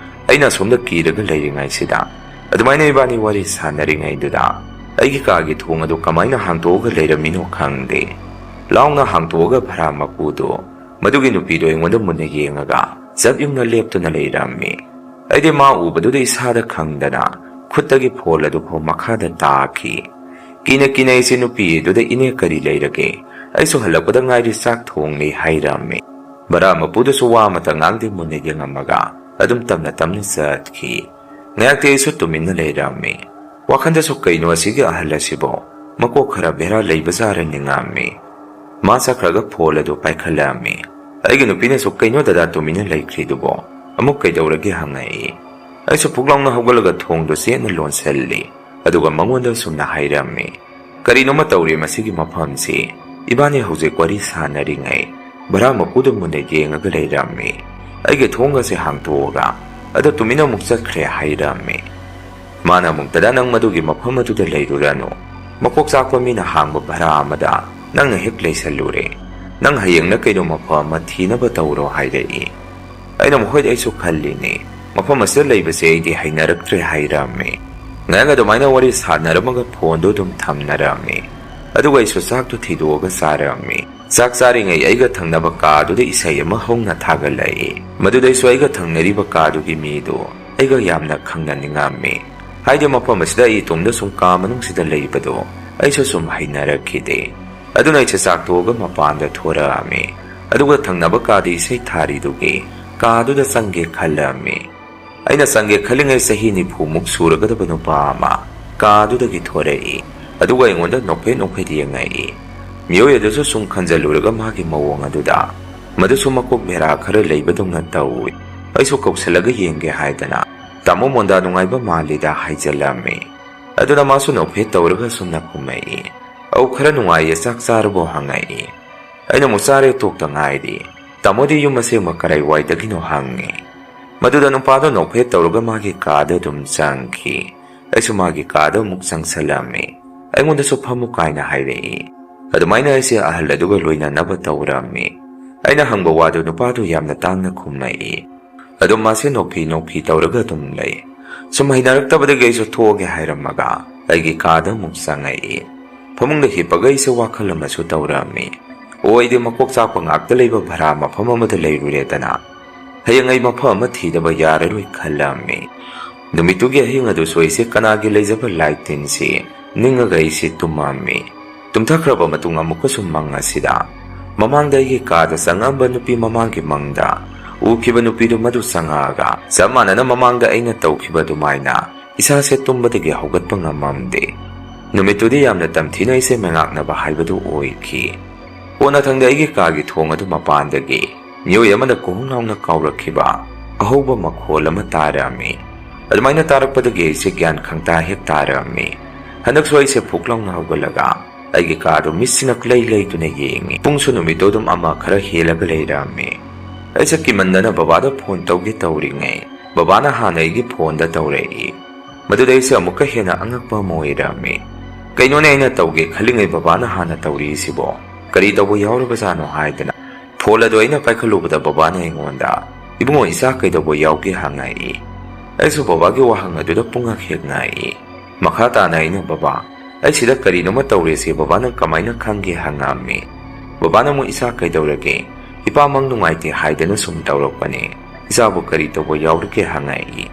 ꯑꯩꯅ ꯑꯁꯣꯝꯗ ꯀꯤꯔꯒ ꯂꯩꯔꯤꯉꯩꯁꯤꯗ, ꯑꯗꯨꯃꯥꯏꯅ ꯏꯕꯥꯅꯤ ꯋꯥꯔꯤ ꯁꯥꯟꯅꯔꯤꯉꯩꯗꯨꯗ ꯑꯩꯒꯤ ꯀꯥꯒꯤ ꯊꯣꯡ ꯑꯗꯨ ꯀꯃꯥꯏꯅ ꯍꯥꯡꯇꯣꯛꯑꯒ ꯂꯩꯔꯝꯃꯤꯅꯣ ꯈꯪꯗꯦ꯫ ꯂꯥꯎꯅ ꯍꯥꯡꯇꯣꯛꯑꯒ ꯚꯔꯥ ꯃꯄꯨꯗꯨ ꯃꯗꯨꯒꯤ ꯅꯨꯄꯤꯗꯣ ꯑꯩꯉꯣꯟꯗ ꯃꯨꯟꯅ ꯌꯦꯡꯉꯒ ꯆꯞ ꯌꯨꯡꯅ ꯂꯦꯞꯇꯨꯅ ꯂꯩꯔꯝꯃꯤ꯫ ꯑꯩꯗꯤ ꯃꯥ ꯎꯕꯗꯨꯗ ꯏꯁꯥꯗ ꯈꯪꯗꯅ ꯈꯨꯠꯇꯒꯤ ꯐꯣꯜ ꯑꯗꯨꯐꯥꯎ ꯃꯈꯥꯗ ꯇꯥꯈꯤ꯫ ꯀꯤꯅ ꯀꯤꯅ ꯑꯩꯁꯦ ꯅꯨꯄꯤ ꯑꯗꯨꯗ, "ꯏꯅꯦ, ꯀꯔꯤ ꯂꯩꯔꯒꯦ? ꯑꯩꯁꯨ ꯍꯜꯂꯛꯄꯗ ꯉꯥꯏꯔꯤ, ꯆꯥꯛ ꯊꯣꯡꯂꯤ" ꯍꯥꯏꯔꯝꯃꯤ꯫ ꯚꯔꯥ ꯃꯄꯨꯗꯨꯁꯨ ꯋꯥ ꯑꯃꯇ ꯉꯥꯡꯗꯦ, ꯃꯨꯟꯅ ꯌꯦꯡꯉꯝꯃꯒ ꯑꯗꯨꯝ ꯇꯞꯅ ꯇꯞꯅ ꯆꯠꯈꯤ꯫ ꯉꯥꯏꯍꯥꯛꯇꯤ ꯑꯩꯁꯨ ꯇꯨꯃꯤꯟꯅ ꯂꯩꯔꯝꯃꯤ꯫ ꯋꯥꯈꯜꯗꯁꯨ ꯀꯩꯅꯣ ꯑꯁꯤꯒꯤ ꯑꯍꯜ ꯑꯁꯤꯕꯣ ꯃꯀꯣꯛ ꯈꯔ ꯕꯦꯔꯥ ꯂꯩꯕꯖꯥꯔ ꯅꯤꯡꯉꯝꯃꯤ꯫ ꯃꯥ ꯆꯠꯈ꯭ꯔꯒ ꯐꯣꯜ ꯑꯗꯨ ꯄꯥꯏꯈꯠꯂꯛꯑꯝꯃꯤ꯫ ꯑꯩꯒꯤ ꯅꯨꯄꯤꯅꯁꯨ, "ꯀꯩꯅꯣ ꯗꯗꯥ ꯇꯨꯃꯤꯟꯅ ꯂꯩꯈ꯭ꯔꯤꯗꯨꯕꯣ? ꯑꯃꯨꯛ ꯀꯩꯗꯧꯔꯒꯦ?" ꯍꯪꯉꯛꯏ꯫ ꯑꯩꯁꯨ ꯐꯨꯛ ꯂꯥꯎꯅ ꯍꯧꯒꯠꯂꯒ ꯊꯣꯡꯗꯨ ꯆꯦꯠꯅ ꯂꯣꯟꯁꯤꯜꯂꯤ꯫ ꯑꯗꯨꯒ ꯃꯉꯣꯟꯗ ꯑꯁꯨꯝꯅ ꯍꯥꯏꯔꯝꯃꯤ, "ꯀꯔꯤꯅꯣꯃ ꯇꯧꯔꯦ ꯃꯁꯤꯒꯤ ꯃꯐꯝꯁꯤ꯫ ꯏꯕꯥꯅꯤ ꯍꯧꯖꯤꯛ ꯋꯥꯔꯤ ꯁꯥꯟꯅꯔꯤꯉꯩ ꯚꯔꯥ ꯃꯄꯨꯗ ꯃꯨꯟꯅ ꯌꯦꯡꯉꯒ ꯂꯩꯔꯝꯃꯤ꯫ ꯑꯩꯒꯤ ꯊꯣꯡꯒꯁꯦ ꯍꯥꯡꯇꯣꯛꯑꯒ ꯑꯗ ꯇꯨꯃꯤꯟꯅ ꯑꯃꯨꯛ ꯆꯠꯈ꯭ꯔꯦ" ꯍꯥꯏꯔꯝꯃꯤ꯫ ꯃꯥꯅ ꯑꯃꯨꯛ, "ꯗꯗꯥ, ꯅꯪ ꯃꯗꯨꯒꯤ ꯃꯐꯝ ꯑꯗꯨꯗ ꯂꯩꯔꯨꯔꯅꯨ꯫ ꯃꯀꯣꯛ ꯆꯥꯛꯄ ꯃꯤꯅ ꯍꯥꯡꯕ ꯚꯔꯥ ꯑꯃꯗ ꯅꯪꯅ ꯍꯦꯛ ꯂꯩꯁꯜꯂꯨꯔꯦ꯫ ꯅꯪ ꯍꯌꯦꯡꯅ ꯀꯩꯅꯣ ꯃꯐꯝ ꯑꯃ ꯊꯤꯅꯕ ꯇꯧꯔꯣ" ꯍꯥꯏꯔꯛꯏ꯫ ꯑꯩꯅ, "ꯃꯈꯣꯏꯗ ꯑꯩꯁꯨ ꯈꯜꯂꯤꯅꯦ꯫ ꯃꯐꯝ ꯑꯁꯤꯗ ꯂꯩꯕꯁꯦ ꯑꯩꯗꯤ ꯍꯩꯅꯔꯛꯇ꯭ꯔꯦ" ꯍꯥꯏꯔꯝꯃꯤ꯫ ꯉꯥꯏꯍꯥꯛ ꯑꯗꯨꯃꯥꯏꯅ ꯋꯥꯔꯤ ꯁꯥꯟꯅꯔꯝꯃꯒ ꯐꯣꯟꯗꯣ ꯑꯗꯨꯝ ꯊꯝꯅꯔꯝꯃꯤ꯫ ꯑꯗꯨꯒ ꯑꯩꯁꯨ ꯆꯥꯛꯇꯣ ꯊꯤꯗꯣꯛꯑꯒ ꯆꯥꯔꯝꯃꯤ꯫ ꯆꯥꯛ ꯆꯥꯔꯤꯉꯩ ꯑꯩꯒ ꯊꯪꯅꯕ ꯀꯥꯗꯨꯗ ꯏꯁꯩ ꯑꯃ ꯍꯧꯅ ꯊꯥꯒꯠꯂꯛꯏ꯫ ꯃꯗꯨꯗꯩꯁꯨ ꯑꯩꯒ ꯊꯪꯅꯔꯤꯕ ꯀꯥꯗꯨꯒꯤ ꯃꯤꯗꯨ ꯑꯩꯒ ꯌꯥꯝꯅ ꯈꯪꯅꯅꯤꯡꯉꯝꯃꯤ꯫ ꯍꯥꯏꯗꯤ ꯃꯐꯝ ꯑꯁꯤꯗ ꯑꯩ ꯏꯇꯣꯝꯗ ꯁꯨꯝ ꯀꯥ ꯃꯅꯨꯡꯁꯤꯗ ꯂꯩꯕꯗꯣ ꯑꯩꯁꯨ ꯁꯨꯝ ꯍꯩꯅꯔꯛꯈꯤꯗꯦ꯫ ꯑꯗꯨꯅ ꯑꯩꯁꯦ ꯆꯥꯛ ꯇꯣꯛꯑꯒ ꯃꯄꯥꯟꯗ ꯊꯣꯔꯛꯑꯝꯃꯤ꯫ ꯑꯗꯨꯒ ꯊꯪꯅꯕ ꯀꯥꯗ ꯏꯁꯩ ꯊꯥꯔꯤꯗꯨꯒꯤ ꯀꯥꯗꯨꯗ ꯆꯪꯒꯦ ꯈꯜꯂꯝꯃꯤ꯫ ꯑꯩꯅ ꯆꯪꯒꯦ ꯈꯜꯂꯤꯉꯩ ꯆꯍꯤ ꯅꯤꯐꯨꯃꯨꯛ ꯁꯨꯔꯒꯗꯕ ꯅꯨꯄꯥ ꯑꯃ ꯀꯥꯗꯨꯗꯒꯤ ꯊꯣꯔꯛꯏ꯫ ꯑꯗꯨꯒ ꯑꯩꯉꯣꯟꯗ ꯅꯣꯛꯐꯦꯠ ꯅꯣꯛꯐꯦꯠ ꯌꯦꯡꯉꯛꯏ꯫ ꯃꯤꯑꯣꯏ ꯑꯗꯨꯁꯨ ꯁꯨꯝ ꯈꯟꯖꯜꯂꯨꯔꯒ ꯃꯥꯒꯤ ꯃꯑꯣꯡ ꯑꯗꯨꯗ ꯃꯗꯨꯁꯨ ꯃꯀꯣꯛ ꯕꯦꯔꯥ ꯈꯔ ꯂꯩꯕꯗꯧꯅ ꯇꯧꯏ꯫ ꯑꯩꯁꯨ ꯀꯧꯁꯜꯂꯒ ꯌꯦꯡꯒꯦ ꯍꯥꯏꯗꯅ, "ꯇꯥꯃꯣ ꯃꯣꯟꯗꯥ ꯅꯨꯡꯉꯥꯏꯕ ꯃꯥꯜꯂꯤꯗ" ꯍꯥꯏꯖꯜꯂꯝꯃꯤ꯫ ꯑꯗꯨꯅ ꯃꯥꯁꯨ ꯅꯣꯛꯐꯦꯠ ꯇꯧꯔꯒ ꯁꯨꯝꯅ ꯈꯨꯝꯃꯛꯏ꯫ "ꯑꯧ, ꯈꯔ ꯅꯨꯡꯉꯥꯏꯌꯦ, ꯆꯥꯛ ꯆꯥꯔꯕꯣ?" ꯍꯪꯉꯛꯏ꯫ ꯑꯩꯅ ꯑꯃꯨꯛ, "ꯆꯥꯔꯦ, ꯇꯣꯛꯇ ꯉꯥꯏꯔꯤ꯫ ꯇꯥꯃꯣꯗꯤ ꯌꯨꯝ ꯑꯁꯦꯡꯕ ꯀꯔꯥꯏ ꯋꯥꯏꯗꯒꯤꯅꯣ?" ꯍꯪꯉꯤ꯫ ꯃꯗꯨꯗ ꯅꯨꯄꯥꯗꯣ ꯅꯣꯛꯐꯦꯠ ꯇꯧꯔꯒ ꯃꯥꯒꯤ ꯀꯥꯗ ꯑꯗꯨꯝ ꯆꯪꯈꯤ꯫ ꯑꯩꯁꯨ ꯃꯥꯒꯤ ꯀꯥꯗ ꯑꯃꯨꯛ ꯆꯪꯁꯜꯂꯝꯃꯤ꯫ ꯑꯩꯉꯣꯟꯗꯁꯨ "ꯐꯝꯃꯨ" ꯀꯥꯏꯅ ꯍꯥꯏꯔꯛꯏ꯫ ꯑꯗꯨꯃꯥꯏꯅ ꯑꯩꯁꯦ ꯑꯍꯜ ꯑꯗꯨꯒ ꯂꯣꯏꯅꯅꯕ ꯇꯧꯔꯝꯃꯤ꯫ ꯑꯩꯅ ꯍꯪꯕ ꯋꯥꯗꯨ ꯅꯨꯄꯥꯗꯨ ꯌꯥꯝꯅ ꯇꯥꯡꯅ ꯈꯨꯝꯃꯛꯏ꯫ ꯑꯗꯨꯝ ꯃꯥꯁꯦ ꯅꯣꯛꯐꯤ ꯅꯣꯛꯐꯤ ꯇꯧꯔꯒ ꯑꯗꯨꯝ ꯂꯩ꯫ ꯁꯨꯝ ꯍꯩꯅꯔꯛꯇꯕꯗꯒꯤ ꯑꯩꯁꯨ ꯊꯣꯛꯑꯒꯦ ꯍꯥꯏꯔꯝꯃꯒ ꯑꯩꯒꯤ ꯀꯥꯗ ꯑꯃꯨꯛ ꯆꯪꯉꯛꯏ꯫ ꯐꯃꯨꯡꯗ ꯍꯤꯞꯄꯒ ꯑꯩꯁꯦ ꯋꯥꯈꯜ ꯑꯃꯁꯨ ꯇꯧꯔꯝꯃꯤ꯫ ꯑꯣ, ꯑꯩꯗꯤ ꯃꯀꯣꯛ ꯆꯥꯛꯄ ꯉꯥꯛꯇ ꯂꯩꯕ ꯚꯔꯥ ꯃꯐꯝ ꯑꯃꯗ ꯂꯩꯔꯨꯔꯦꯗꯅ꯫ ꯍꯌꯦꯡ ꯑꯩ ꯃꯐꯝ ꯑꯃ ꯊꯤꯗꯕ ꯌꯥꯔꯔꯣꯏ ꯈꯜꯂꯝꯃꯤ꯫ ꯅꯨꯃꯤꯠꯇꯨꯒꯤ ꯑꯍꯤꯡ ꯑꯗꯨꯁꯨ ꯑꯩꯁꯦ ꯀꯅꯥꯒꯤ ꯂꯩꯖꯕ ꯂꯥꯏ ꯇꯤꯟꯁꯤ ꯅꯤꯡꯉꯒ ꯑꯩꯁꯦ ꯇꯨꯝꯃꯝꯃꯤ꯫ ꯇꯨꯝꯊꯈ꯭ꯔꯕ ꯃꯇꯨꯡ ꯑꯃꯨꯛꯀꯁꯨ ꯃꯪ ꯑꯁꯤꯗ ꯃꯃꯥꯡꯗ ꯑꯩꯒꯤ ꯀꯥꯗ ꯆꯪꯉꯝꯕ ꯅꯨꯄꯤ ꯃꯃꯥꯡꯒꯤ ꯃꯪꯗ ꯎꯈꯤꯕ ꯅꯨꯄꯤꯗꯨ ꯃꯗꯨ ꯆꯪꯉꯛꯑꯒ ꯆꯞ ꯃꯥꯟꯅꯅ ꯃꯃꯥꯡꯗ ꯑꯩꯅ ꯇꯧꯈꯤꯕ ꯑꯗꯨꯃꯥꯏꯅ ꯏꯁꯥꯁꯦ ꯇꯨꯝꯕꯗꯒꯤ ꯍꯧꯒꯠꯄ ꯉꯝꯃꯝꯗꯦ꯫ ꯅꯨꯃꯤꯠꯇꯨꯗꯤ ꯌꯥꯝꯅ ꯇꯝꯊꯤꯅ ꯑꯩꯁꯦ ꯃꯩꯉꯥꯛꯅꯕ ꯍꯥꯏꯕꯗꯨ ꯑꯣꯏꯈꯤ꯫ ꯀꯣꯟꯅꯊꯪꯗ ꯑꯩꯒꯤ ꯀꯥꯒꯤ ꯊꯣꯡ ꯑꯗꯨ ꯃꯄꯥꯟꯗꯒꯤ ꯃꯤꯑꯣꯏ ꯑꯃꯅ ꯀꯣꯡ ꯂꯥꯎꯅ ꯀꯥꯎꯔꯛꯈꯤꯕ ꯑꯍꯧꯕ ꯃꯈꯣꯜ ꯑꯃ ꯇꯥꯔꯝꯃꯤ꯫ ꯑꯗꯨꯃꯥꯏꯅ ꯇꯥꯔꯛꯄꯗꯒꯤ ꯑꯩꯁꯦ ꯒ꯭ꯌꯥꯟ ꯈꯪꯇꯥ ꯍꯦꯛ ꯇꯥꯔꯝꯃꯤ꯫ ꯍꯟꯗꯛꯁꯨ ꯑꯩꯁꯦ ꯐꯨꯛ ꯂꯥꯎꯅ ꯍꯧꯒꯠꯂꯒ ꯑꯩꯒꯤ ꯀꯥꯗꯨ ꯃꯤꯠꯁꯤꯅ ꯂꯩ ꯂꯩꯗꯨꯅ ꯌꯦꯡꯉꯤ꯫ ꯄꯨꯡꯁꯨ ꯅꯨꯃꯤꯠꯇꯣ ꯑꯗꯨꯝ ꯑꯃ ꯈꯔ ꯍꯦꯜꯂꯒ ꯂꯩꯔꯝꯃꯤ꯫ ꯑꯩꯁꯦ ꯀꯤꯃꯟꯗꯅ ꯕꯕꯥꯗ ꯐꯣꯟ ꯇꯧꯒꯦ ꯇꯧꯔꯤꯉꯩ ꯕꯕꯥꯅ ꯍꯥꯟꯅ ꯑꯩꯒꯤ ꯐꯣꯟꯗ ꯇꯧꯔꯛꯏ꯫ ꯃꯗꯨꯗ ꯑꯩꯁꯦ ꯑꯃꯨꯛꯀ ꯍꯦꯟꯅ ꯑꯉꯛꯄ ꯑꯃ ꯑꯣꯏꯔꯝꯃꯤ꯫ "ꯀꯩꯅꯣꯅꯦ ꯑꯩꯅ ꯇꯧꯒꯦ ꯈꯜꯂꯤꯉꯩ ꯕꯕꯥꯅ ꯍꯥꯟꯅ ꯇꯧꯔꯤꯁꯤꯕꯣ? ꯀꯔꯤ ꯇꯧꯕ ꯌꯥꯎꯔꯕꯖꯥꯠꯅꯣ?" ꯍꯥꯏꯗꯅ ꯐꯣꯟ ꯑꯗꯨ ꯑꯩꯅ ꯄꯥꯏꯈꯠꯂꯨꯕꯗ ꯕꯕꯥꯅ ꯑꯩꯉꯣꯟꯗ, "ꯏꯕꯨꯡꯉꯣ, ꯏꯆꯥ ꯀꯩꯗꯧꯕ ꯌꯥꯎꯒꯦ?" ꯍꯪꯉꯛꯏ꯫ ꯑꯩꯁꯨ ꯕꯕꯥꯒꯤ ꯋꯥꯍꯪ ꯑꯗꯨꯗ ꯄꯨꯡꯉꯛ ꯍꯦꯛ ꯉꯛꯏ꯫ ꯃꯈꯥ ꯇꯥꯅ ꯑꯩꯅ, "ꯕꯕꯥ, ꯑꯩ ꯁꯤꯗ ꯀꯔꯤꯅꯣꯃ ꯇꯧꯔꯦꯁꯦ ꯕꯕꯥꯅ ꯀꯃꯥꯏꯅ ꯈꯪꯒꯦ?" ꯍꯪꯉꯝꯃꯤ꯫ ꯕꯕꯥꯅ ꯑꯃꯨꯛ, "ꯏꯆꯥ ꯀꯩꯗꯧꯔꯒꯦ? ꯏꯄꯥ ꯃꯪ ꯅꯨꯡꯉꯥꯏꯇꯦ ꯍꯥꯏꯗꯅ ꯁꯨꯝ ꯇꯧꯔꯛꯄꯅꯦ꯫ ꯏꯆꯥꯕꯨ ꯀꯔꯤ ꯇꯧꯕ ꯌꯥꯎꯔꯒꯦ?" ꯍꯪꯉꯛꯏ꯫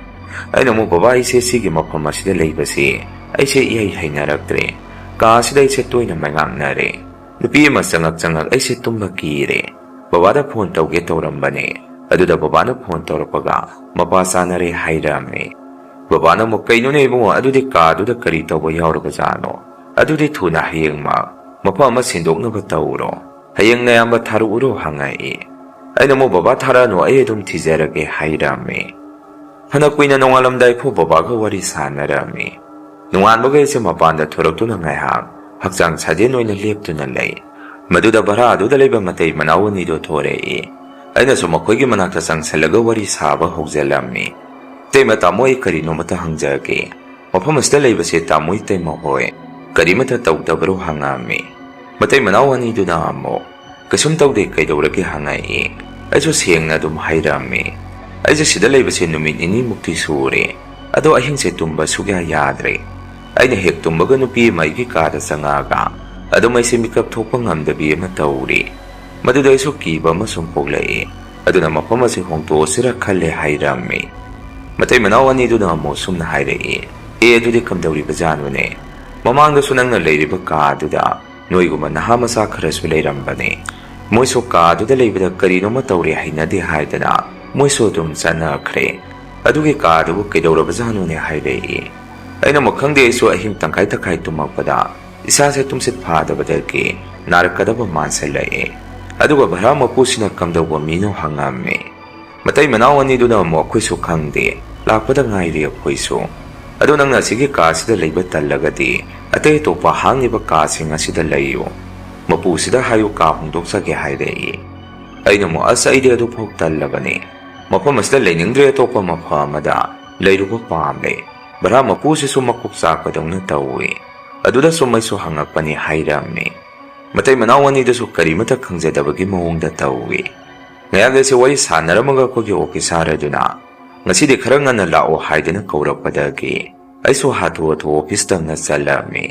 ꯑꯩꯅ ꯑꯃꯨꯛ, "ꯕꯕꯥ, ꯑꯩꯁꯦ ꯁꯤꯒꯤ ꯃꯐꯝ ꯑꯁꯤꯗ ꯂꯩꯕꯁꯦ ꯑꯩꯁꯦ ꯏꯍꯩ ꯍꯩꯅꯔꯛꯇ꯭ꯔꯦ꯫ ꯀꯥ ꯑꯁꯤꯗ ꯑꯩꯁꯦ ꯇꯣꯏꯅ ꯃꯩꯉꯥꯛꯅꯔꯦ꯫ ꯅꯨꯄꯤ ꯑꯃ ꯆꯪꯉꯛ ꯆꯪꯉꯛ ꯑꯩꯁꯦ ꯇꯨꯝꯕ ꯀꯤꯔꯦ꯫ ꯕꯕꯥꯗ ꯐꯣꯟ ꯇꯧꯒꯦ ꯇꯧꯔꯝꯕꯅꯦ꯫ ꯑꯗꯨꯗ ꯕꯕꯥꯅ ꯐꯣꯟ ꯇꯧꯔꯛꯄꯒ ꯃꯄꯥ ꯆꯥꯅꯔꯦ ꯍꯥꯏꯔꯝꯃꯦ꯫" ꯕꯕꯥꯅ ꯑꯃꯨꯛ, "ꯀꯩꯅꯣꯅꯦ ꯏꯕꯨꯡꯉꯣ, ꯑꯗꯨꯗꯤ ꯀꯥꯗꯨꯗ ꯀꯔꯤ ꯇꯧꯕ ꯌꯥꯎꯔꯕꯖꯥꯠꯅꯣ? ꯑꯗꯨꯗꯤ ꯊꯨꯅ ꯍꯌꯦꯡꯃꯛ ꯃꯐꯝ ꯑꯃ ꯁꯤꯟꯗꯣꯛꯅꯕ ꯇꯧꯔꯣ꯫ ꯍꯌꯦꯡ ꯅꯌꯥꯝꯕ ꯊꯥꯔꯛꯎꯔꯣ?" ꯍꯪꯉꯛꯏ꯫ ꯑꯩꯅ ꯑꯃꯨꯛ, "ꯕꯕꯥ ꯊꯥꯔꯛꯑꯅꯨ, ꯑꯩ ꯑꯗꯨꯝ ꯊꯤꯖꯔꯒꯦ" ꯍꯥꯏꯔꯝꯃꯤ꯫ ꯐꯅ ꯀꯨꯏꯅ ꯅꯣꯡꯉꯥꯜꯂꯝꯗꯥꯏ ꯐꯥꯎ ꯕꯕꯥꯒ ꯋꯥꯔꯤ ꯁꯥꯟꯅꯔꯝꯃꯤ꯫ ꯅꯣꯡꯉꯥꯟꯕꯒ ꯑꯩꯁꯦ ꯃꯄꯥꯟꯗ ꯊꯣꯔꯛꯇꯨꯅ ꯉꯥꯏꯍꯥꯛ ꯍꯛꯆꯥꯡ ꯁꯥꯖꯦꯜ ꯑꯣꯏꯅ ꯂꯦꯞꯇꯨꯅ ꯂꯩ꯫ ꯃꯗꯨꯗ ꯚꯔꯥ ꯑꯗꯨꯗ ꯂꯩꯕ ꯃꯇꯩ ꯃꯅꯥꯎ ꯑꯅꯤꯗꯣ ꯊꯣꯔꯛꯏ꯫ ꯑꯩꯅꯁꯨ ꯃꯈꯣꯏꯒꯤ ꯃꯅꯥꯛꯇ ꯆꯪꯁꯤꯜꯂꯒ ꯋꯥꯔꯤ ꯁꯥꯕ ꯍꯧꯖꯤꯜꯂꯝꯃꯤ꯫ "ꯏꯇꯩꯃ, ꯇꯥꯃꯣ, ꯑꯩ ꯀꯔꯤꯅꯣꯃꯇ ꯍꯪꯖꯒꯦ꯫ ꯃꯐꯝ ꯑꯁꯤꯗ ꯂꯩꯕꯁꯦ ꯇꯥꯃꯣ, ꯏꯇꯩꯃ ꯍꯣꯏ ꯀꯔꯤꯃꯇ ꯇꯧꯗꯕꯔꯣ?" ꯍꯪꯉꯛꯑꯝꯃꯤ꯫ ꯃꯇꯩ ꯃꯅꯥꯎ ꯑꯅꯤꯗꯨꯅ ꯑꯃꯨꯛ, "ꯀꯩꯁꯨꯝ ꯇꯧꯗꯦ, ꯀꯩꯗꯧꯔꯒꯦ?" ꯍꯪꯉꯛꯏ꯫ ꯑꯩꯁꯨ ꯁꯦꯡꯅ ꯑꯗꯨꯝ ꯍꯥꯏꯔꯝꯃꯤ, "ꯑꯩꯁꯦ ꯁꯤꯗ ꯂꯩꯕꯁꯦ ꯅꯨꯃꯤꯠ ꯅꯤꯅꯤꯃꯨꯛꯇꯤ ꯁꯨꯔꯦ, ꯑꯗꯣ ꯑꯍꯤꯡꯁꯦ ꯇꯨꯝꯕ ꯁꯨꯛꯌꯥ ꯌꯥꯗ꯭ꯔꯦ꯫ ꯑꯩꯅ ꯍꯦꯛ ꯇꯨꯝꯕꯒ ꯅꯨꯄꯤ ꯑꯃ ꯑꯩꯒꯤ ꯀꯥꯗ ꯆꯪꯉꯛꯑꯒ ꯑꯗꯨꯝ ꯑꯩꯁꯦ ꯃꯤꯀꯞ ꯊꯣꯛꯄ ꯉꯝꯗꯕꯤ ꯑꯃ ꯇꯧꯔꯤ꯫ ꯃꯗꯨꯗ ꯑꯩꯁꯨ ꯀꯤꯕ ꯑꯃ ꯁꯨꯝ ꯄꯣꯛꯂꯛꯏ꯫ ꯑꯗꯨꯅ ꯃꯐꯝ ꯑꯁꯤ ꯍꯣꯡꯗꯣꯛꯑꯁꯤꯔ ꯈꯜꯂꯦ" ꯍꯥꯏꯔꯝꯃꯤ꯫ ꯃꯇꯩ ꯃꯅꯥꯎ ꯑꯅꯤꯗꯨꯅ ꯑꯃꯨꯛ ꯁꯨꯝꯅ ꯍꯥꯏꯔꯛꯏ, "ꯑꯦ, ꯑꯗꯨꯗꯤ ꯀꯝꯗꯧꯔꯤꯕꯖꯥꯠꯅꯣꯅꯦ? ꯃꯃꯥꯡꯗꯁꯨ ꯅꯪꯅ ꯂꯩꯔꯤꯕ ꯀꯥꯗꯨꯗ ꯅꯣꯏꯒꯨꯝꯕ ꯅꯍꯥ ꯃꯆꯥ ꯈꯔꯁꯨ ꯂꯩꯔꯝꯕꯅꯦ꯫ ꯃꯣꯏꯁꯨ ꯀꯥꯗꯨꯗ ꯂꯩꯕꯗ ꯀꯔꯤꯅꯣꯃ ꯇꯧꯔꯦ, ꯍꯩꯅꯗꯦ ꯍꯥꯏꯗꯅ ꯃꯣꯏꯁꯨ ꯑꯗꯨꯝ ꯆꯠꯅꯈ꯭ꯔꯦ꯫ ꯑꯗꯨꯒꯤ ꯀꯥꯗꯨꯕꯨ ꯀꯩꯗꯧꯔꯕꯖꯥꯠꯅꯣꯅꯦ?" ꯍꯥꯏꯔꯛꯏ꯫ ꯑꯩꯅ ꯑꯃꯨꯛ, "ꯈꯪꯗꯦ, ꯑꯩꯁꯨ ꯑꯍꯤꯡ ꯇꯪꯈꯥꯏ ꯇꯪꯈꯥꯏ ꯇꯨꯝꯃꯛꯄꯗ ꯏꯁꯥꯁꯦ ꯇꯨꯝꯁꯤꯠ ꯐꯥꯗꯕꯗꯒꯤ ꯅꯥꯔꯛꯀꯗꯕ ꯃꯥꯟꯁꯤꯜꯂꯛꯑꯦ꯫ ꯑꯗꯨꯒ ꯚꯔꯥ ꯃꯄꯨꯁꯤꯅ ꯀꯝꯗꯧꯕ ꯃꯤꯅꯣ ꯍꯪꯉꯝꯃꯦ꯫" ꯃꯇꯩ ꯃꯅꯥꯎ ꯑꯅꯤꯗꯨꯅ ꯑꯃꯨꯛ, "ꯑꯩꯈꯣꯏꯁꯨ ꯈꯪꯗꯦ, ꯂꯥꯛꯄꯗ ꯉꯥꯏꯔꯤ ꯑꯩꯈꯣꯏꯁꯨ꯫ ꯑꯗꯣ ꯅꯪꯅ ꯑꯁꯤꯒꯤ ꯀꯥꯁꯤꯗ ꯂꯩꯕ ꯇꯜꯂꯒꯗꯤ ꯑꯇꯩ ꯑꯇꯣꯞꯄ ꯍꯥꯡꯉꯤꯕ ꯀꯥꯁꯤꯡ ꯑꯁꯤꯗ ꯂꯩꯌꯨ꯫ ꯃꯄꯨꯁꯤꯗ ꯍꯥꯏꯌꯨ, ꯀꯥ ꯍꯣꯡꯗꯣꯛꯆꯒꯦ" ꯍꯥꯏꯔꯛꯏ꯫ ꯑꯩꯅ ꯑꯃꯨꯛ, "ꯑꯁ, ꯑꯩꯗꯤ ꯑꯗꯨꯐꯥꯎ ꯇꯜꯂꯕꯅꯤ꯫ ꯃꯐꯝ ꯑꯁꯤꯗ ꯂꯩꯅꯤꯡꯗ꯭ꯔꯦ, ꯑꯇꯣꯞꯄ ꯃꯐꯝ ꯑꯃꯗ ꯂꯩꯔꯨꯕ ꯄꯥꯝꯂꯦ꯫ ꯚꯔꯥ ꯃꯄꯨꯁꯤꯁꯨ ꯃꯀꯣꯛ ꯆꯥꯛꯄꯗꯧꯅ ꯇꯧꯏ꯫ ꯑꯗꯨꯗ ꯁꯨꯝ ꯑꯩꯁꯨ ꯍꯪꯉꯛꯄꯅꯤ" ꯍꯥꯏꯔꯝꯃꯤ꯫ ꯃꯇꯩ ꯃꯅꯥꯎ ꯑꯅꯤꯗꯨꯁꯨ ꯀꯔꯤꯃꯇ ꯈꯪꯖꯗꯕꯒꯤ ꯃꯑꯣꯡꯗ ꯇꯧꯏ꯫ ꯉꯌꯥꯒꯩꯁꯦ ꯋꯥꯔꯤ ꯁꯥꯟꯅꯔꯝꯃꯒ ꯑꯩꯈꯣꯏꯒꯤ ꯑꯣꯐꯤꯁꯥꯔ ꯑꯗꯨꯅ ꯉꯁꯤꯗꯤ ꯈꯔ ꯉꯟꯅ ꯂꯥꯛꯑꯣ ꯍꯥꯏꯗꯨꯅ ꯀꯧꯔꯛꯄꯗꯒꯤ ꯑꯩꯁꯨ ꯍꯥꯊꯨ ꯍꯥꯊꯨ ꯑꯣꯐꯤꯁꯇ ꯉꯟꯅ ꯆꯠꯂꯝꯃꯤ꯫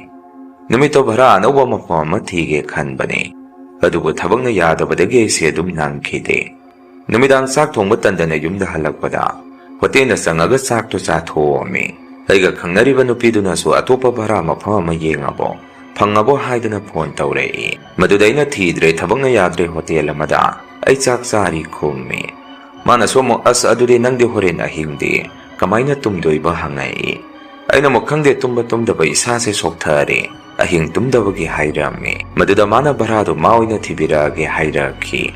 ꯅꯨꯃꯤꯠꯇꯣ ꯚꯔꯥ ꯑꯅꯧꯕ ꯃꯐꯝ ꯑꯃ ꯊꯤꯒꯦ ꯈꯟꯕꯅꯤ, ꯑꯗꯨꯕꯨ ꯊꯕꯛꯅ ꯌꯥꯗꯕꯗꯒꯤ ꯑꯩꯁꯦ ꯑꯗꯨꯝ ꯅꯪꯈꯤꯗꯦ꯫ ꯅꯨꯃꯤꯗꯥꯡ ꯆꯥꯛ ꯊꯣꯡꯕ ꯇꯟꯗꯅ ꯌꯨꯝꯗ ꯍꯜꯂꯛꯄꯗ ꯍꯣꯇꯦꯜꯗ ꯆꯪꯉꯒ ꯆꯥꯛꯇꯣ ꯆꯥꯊꯣꯛꯑꯝꯃꯤ꯫ ꯑꯩꯒ ꯈꯪꯅꯔꯤꯕ ꯅꯨꯄꯤꯗꯨꯅꯁꯨ ꯑꯇꯣꯞꯄ ꯚꯔꯥ ꯃꯐꯝ ꯑꯃ ꯌꯦꯡꯉꯕꯣ, ꯐꯪꯉꯕꯣ ꯍꯥꯏꯗꯅ ꯐꯣꯟ ꯇꯧꯔꯛꯏ꯫ ꯃꯗꯨꯗ ꯑꯩꯅ, "ꯊꯤꯗ꯭ꯔꯦ, ꯊꯕꯛꯅ ꯌꯥꯗ꯭ꯔꯦ, ꯍꯣꯇꯦꯜ ꯑꯃꯗ ꯑꯩ ꯆꯥꯛ ꯆꯥꯔꯤ" ꯈꯨꯝꯃꯤ꯫ ꯃꯥꯅꯁꯨ ꯑꯃꯨꯛ, "ꯑꯁ, ꯑꯗꯨꯗꯤ ꯅꯪꯗꯤ ꯍꯣꯔꯦꯟ ꯑꯍꯤꯡꯗꯤ ꯀꯃꯥꯏꯅ ꯇꯨꯝꯗꯣꯏꯕ?" ꯍꯪꯉꯛꯏ꯫ ꯑꯩꯅ ꯑꯃꯨꯛ, "ꯈꯪꯗꯦ, ꯇꯨꯝꯕ ꯇꯨꯝꯗꯕ ꯏꯁꯥꯁꯦ ꯁꯣꯛꯊꯔꯦ, ꯑꯍꯤꯡ ꯇꯨꯝꯗꯕꯒꯤ" ꯍꯥꯏꯔꯝꯃꯤ꯫ ꯃꯗꯨꯗ ꯃꯥꯅ ꯚꯔꯥꯗꯣ ꯃꯥ ꯑꯣꯏꯅ ꯊꯤꯕꯤꯔꯛꯑꯒꯦ ꯍꯥꯏꯔꯛꯈꯤ꯫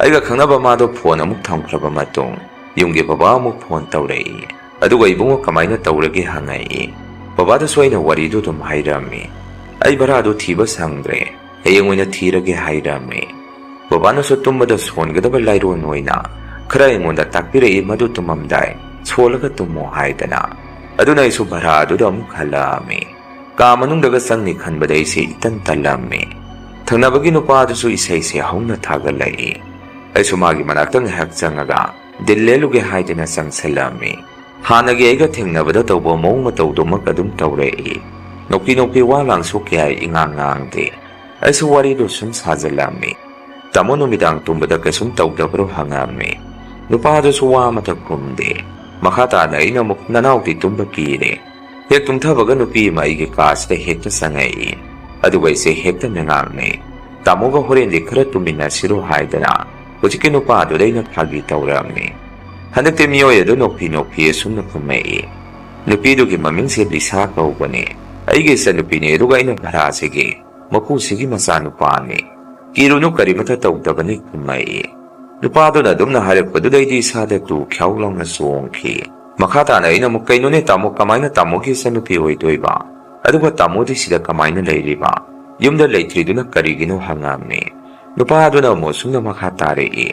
ꯑꯩꯒ ꯈꯪꯅꯕ ꯃꯥꯗꯣ ꯐꯣꯟ ꯑꯃꯨꯛ ꯊꯝꯈ꯭ꯔꯕ ꯃꯇꯨꯡ ꯌꯨꯝꯒꯤ ꯕꯕꯥ ꯑꯃꯨꯛ ꯐꯣꯟ ꯇꯧꯔꯛꯏ꯫ ꯑꯗꯨꯒ, "ꯏꯕꯨꯡꯉꯣ, ꯀꯃꯥꯏꯅ ꯇꯧꯔꯒꯦ?" ꯍꯪꯉꯛꯏ꯫ ꯕꯕꯥꯗꯁꯨ ꯑꯩꯅ ꯋꯥꯔꯤꯗꯨ ꯑꯗꯨꯝ ꯍꯥꯏꯔꯝꯃꯤ꯫ "ꯑꯩ ꯚꯔꯥꯗꯨ ꯊꯤꯕ ꯁꯪꯗ꯭ꯔꯦ, ꯍꯌꯦꯡ ꯑꯣꯏꯅ ꯊꯤꯔꯒꯦ" ꯍꯥꯏꯔꯝꯃꯤ꯫ ꯕꯕꯥꯅꯁꯨ ꯇꯨꯝꯕꯗ ꯁꯣꯟꯒꯗꯕ ꯂꯥꯏꯔꯣꯟ ꯑꯣꯏꯅ ꯈꯔ ꯑꯩꯉꯣꯟꯗ ꯇꯥꯛꯄꯤꯔꯛꯏ, ꯃꯗꯨ ꯇꯨꯝꯃꯝꯗꯥꯏ ꯁꯣꯜꯂꯒ ꯇꯨꯝꯃꯣ ꯍꯥꯏꯗꯅ꯫ ꯑꯗꯨꯅ ꯑꯩꯁꯨ ꯚꯔꯥ ꯑꯗꯨꯗ ꯑꯃꯨꯛ ꯍꯜꯂꯛꯑꯝꯃꯤ꯫ ꯀꯥ ꯃꯅꯨꯡꯗꯒ ꯆꯪꯅꯤ ꯈꯟꯕꯗ ꯑꯩꯁꯦ ꯏꯇꯟ ꯇꯜꯂꯝꯃꯤ꯫ ꯊꯪꯅꯕꯒꯤ ꯅꯨꯄꯥꯗꯨꯁꯨ ꯏꯁꯩꯁꯦ ꯍꯧꯅ ꯊꯥꯒꯠꯂꯛꯏ꯫ ꯑꯩꯁꯨ ꯃꯥꯒꯤ ꯃꯅꯥꯛꯇ ꯉꯥꯏꯍꯥꯛ ꯆꯪꯉꯒ ꯗꯤꯜ ꯂꯦꯜꯂꯨꯒꯦ ꯍꯥꯏꯗꯅ ꯆꯪꯁꯤꯜꯂꯝꯃꯤ꯫ ꯍꯥꯟꯅꯒꯤ ꯑꯩꯒ ꯊꯦꯡꯅꯕꯗ ꯇꯧꯕ ꯃꯑꯣꯡ ꯃꯇꯧꯗꯨꯃꯛ ꯑꯗꯨꯝ ꯇꯧꯔꯛꯏ꯫ ꯅꯣꯛꯄꯤ ꯅꯣꯛꯄꯤ ꯋꯥ ꯂꯥꯡꯁꯨ ꯀꯌꯥ ꯏꯉꯥꯡ ꯉꯥꯡꯗꯦ꯫ ꯑꯩꯁꯨ ꯋꯥꯔꯤꯗꯨ ꯁꯨꯝ ꯁꯥꯖꯤꯜꯂꯝꯃꯤ꯫ "ꯇꯥꯃꯣ ꯅꯨꯃꯤꯗꯥꯡ ꯇꯨꯝꯕꯗ ꯀꯩꯁꯨꯝ ꯇꯧꯗꯕ꯭ꯔꯣ?" ꯍꯪꯉꯝꯃꯤ꯫ ꯅꯨꯄꯥꯗꯨꯁꯨ ꯋꯥ ꯑꯃꯇ ꯈꯨꯝꯗꯦ꯫ ꯃꯈꯥ ꯇꯥꯅ ꯑꯩꯅ ꯑꯃꯨꯛ, "ꯅꯅꯥꯎꯗꯤ ꯇꯨꯝꯕ ꯀꯤꯔꯦ?" ꯍꯦꯛ ꯇꯨꯝꯊꯕꯒ ꯅꯨꯄꯤ ꯑꯃ ꯑꯩꯒꯤ ꯀꯥꯁꯤꯗ ꯍꯦꯛꯇ ꯆꯪꯉꯛꯏ꯫ ꯑꯗꯨꯒ ꯑꯩꯁꯦ ꯍꯦꯛꯇ ꯃꯤꯉꯥꯡꯅꯩ꯫ "ꯇꯥꯃꯣꯒ ꯍꯣꯔꯦꯟꯗꯤ ꯈꯔ ꯇꯨꯝꯃꯤꯟꯅꯁꯤꯔꯣ?" ꯍꯥꯏꯗꯅ ꯍꯧꯖꯤꯛꯀꯤ ꯅꯨꯄꯥꯗꯨꯗ ꯑꯩꯅ ꯐꯥꯒꯤ ꯇꯧꯔꯝꯃꯤ꯫ ꯍꯟꯗꯛꯇꯤ ꯃꯤꯑꯣꯏ ꯑꯗꯨ ꯅꯣꯛꯐꯤ ꯅꯣꯛꯐꯤ ꯑꯁꯨꯝꯅ ꯈꯨꯝꯃꯛꯏ꯫ ꯅꯨꯄꯤꯗꯨꯒꯤ ꯃꯃꯤꯡꯁꯦ ꯂꯤꯁꯥ ꯀꯧꯕꯅꯤ꯫ ꯑꯩꯒꯤ ꯏꯆꯟꯅꯨꯄꯤꯅꯤ, ꯑꯗꯨꯒ ꯑꯩꯅ ꯚꯔꯥꯁꯤꯒꯤ ꯃꯄꯨꯁꯤꯒꯤ ꯃꯆꯥꯅꯨꯄꯥꯅꯤ꯫ "ꯀꯤꯔꯨꯅꯨ, ꯀꯔꯤꯃꯇ ꯇꯧꯗꯕꯅꯤ" ꯈꯨꯝꯃꯛꯏ꯫ ꯅꯨꯄꯥꯗꯨꯅ ꯑꯗꯨꯝꯅ ꯍꯥꯏꯔꯛꯄꯗꯨꯗ ꯑꯩꯗꯤ ꯏꯁꯥꯗ ꯇꯨ ꯈ꯭ꯌꯥꯎ ꯂꯥꯎꯅ ꯆꯣꯡꯈꯤ꯫ ꯃꯈꯥ ꯇꯥꯅ ꯑꯩꯅ ꯑꯃꯨꯛ, "ꯀꯩꯅꯣꯅꯦ ꯇꯥꯃꯣ, ꯀꯃꯥꯏꯅ ꯇꯥꯃꯣꯒꯤ ꯏꯆꯟꯅꯨꯄꯤ ꯑꯣꯏꯗꯣꯏꯕ? ꯑꯗꯨꯒ ꯇꯥꯃꯣꯗꯤ ꯁꯤꯗ ꯀꯃꯥꯏꯅ ꯂꯩꯔꯤꯕ? ꯌꯨꯝꯗ ꯂꯩꯇ꯭ꯔꯤꯗꯨꯅ ꯀꯔꯤꯒꯤꯅꯣ?" ꯍꯪꯉꯝꯃꯤ꯫ ꯅꯨꯄꯥꯗꯨꯅ ꯑꯃꯨꯛ ꯑꯁꯨꯝꯅ ꯃꯈꯥ ꯇꯥꯔꯛꯏ,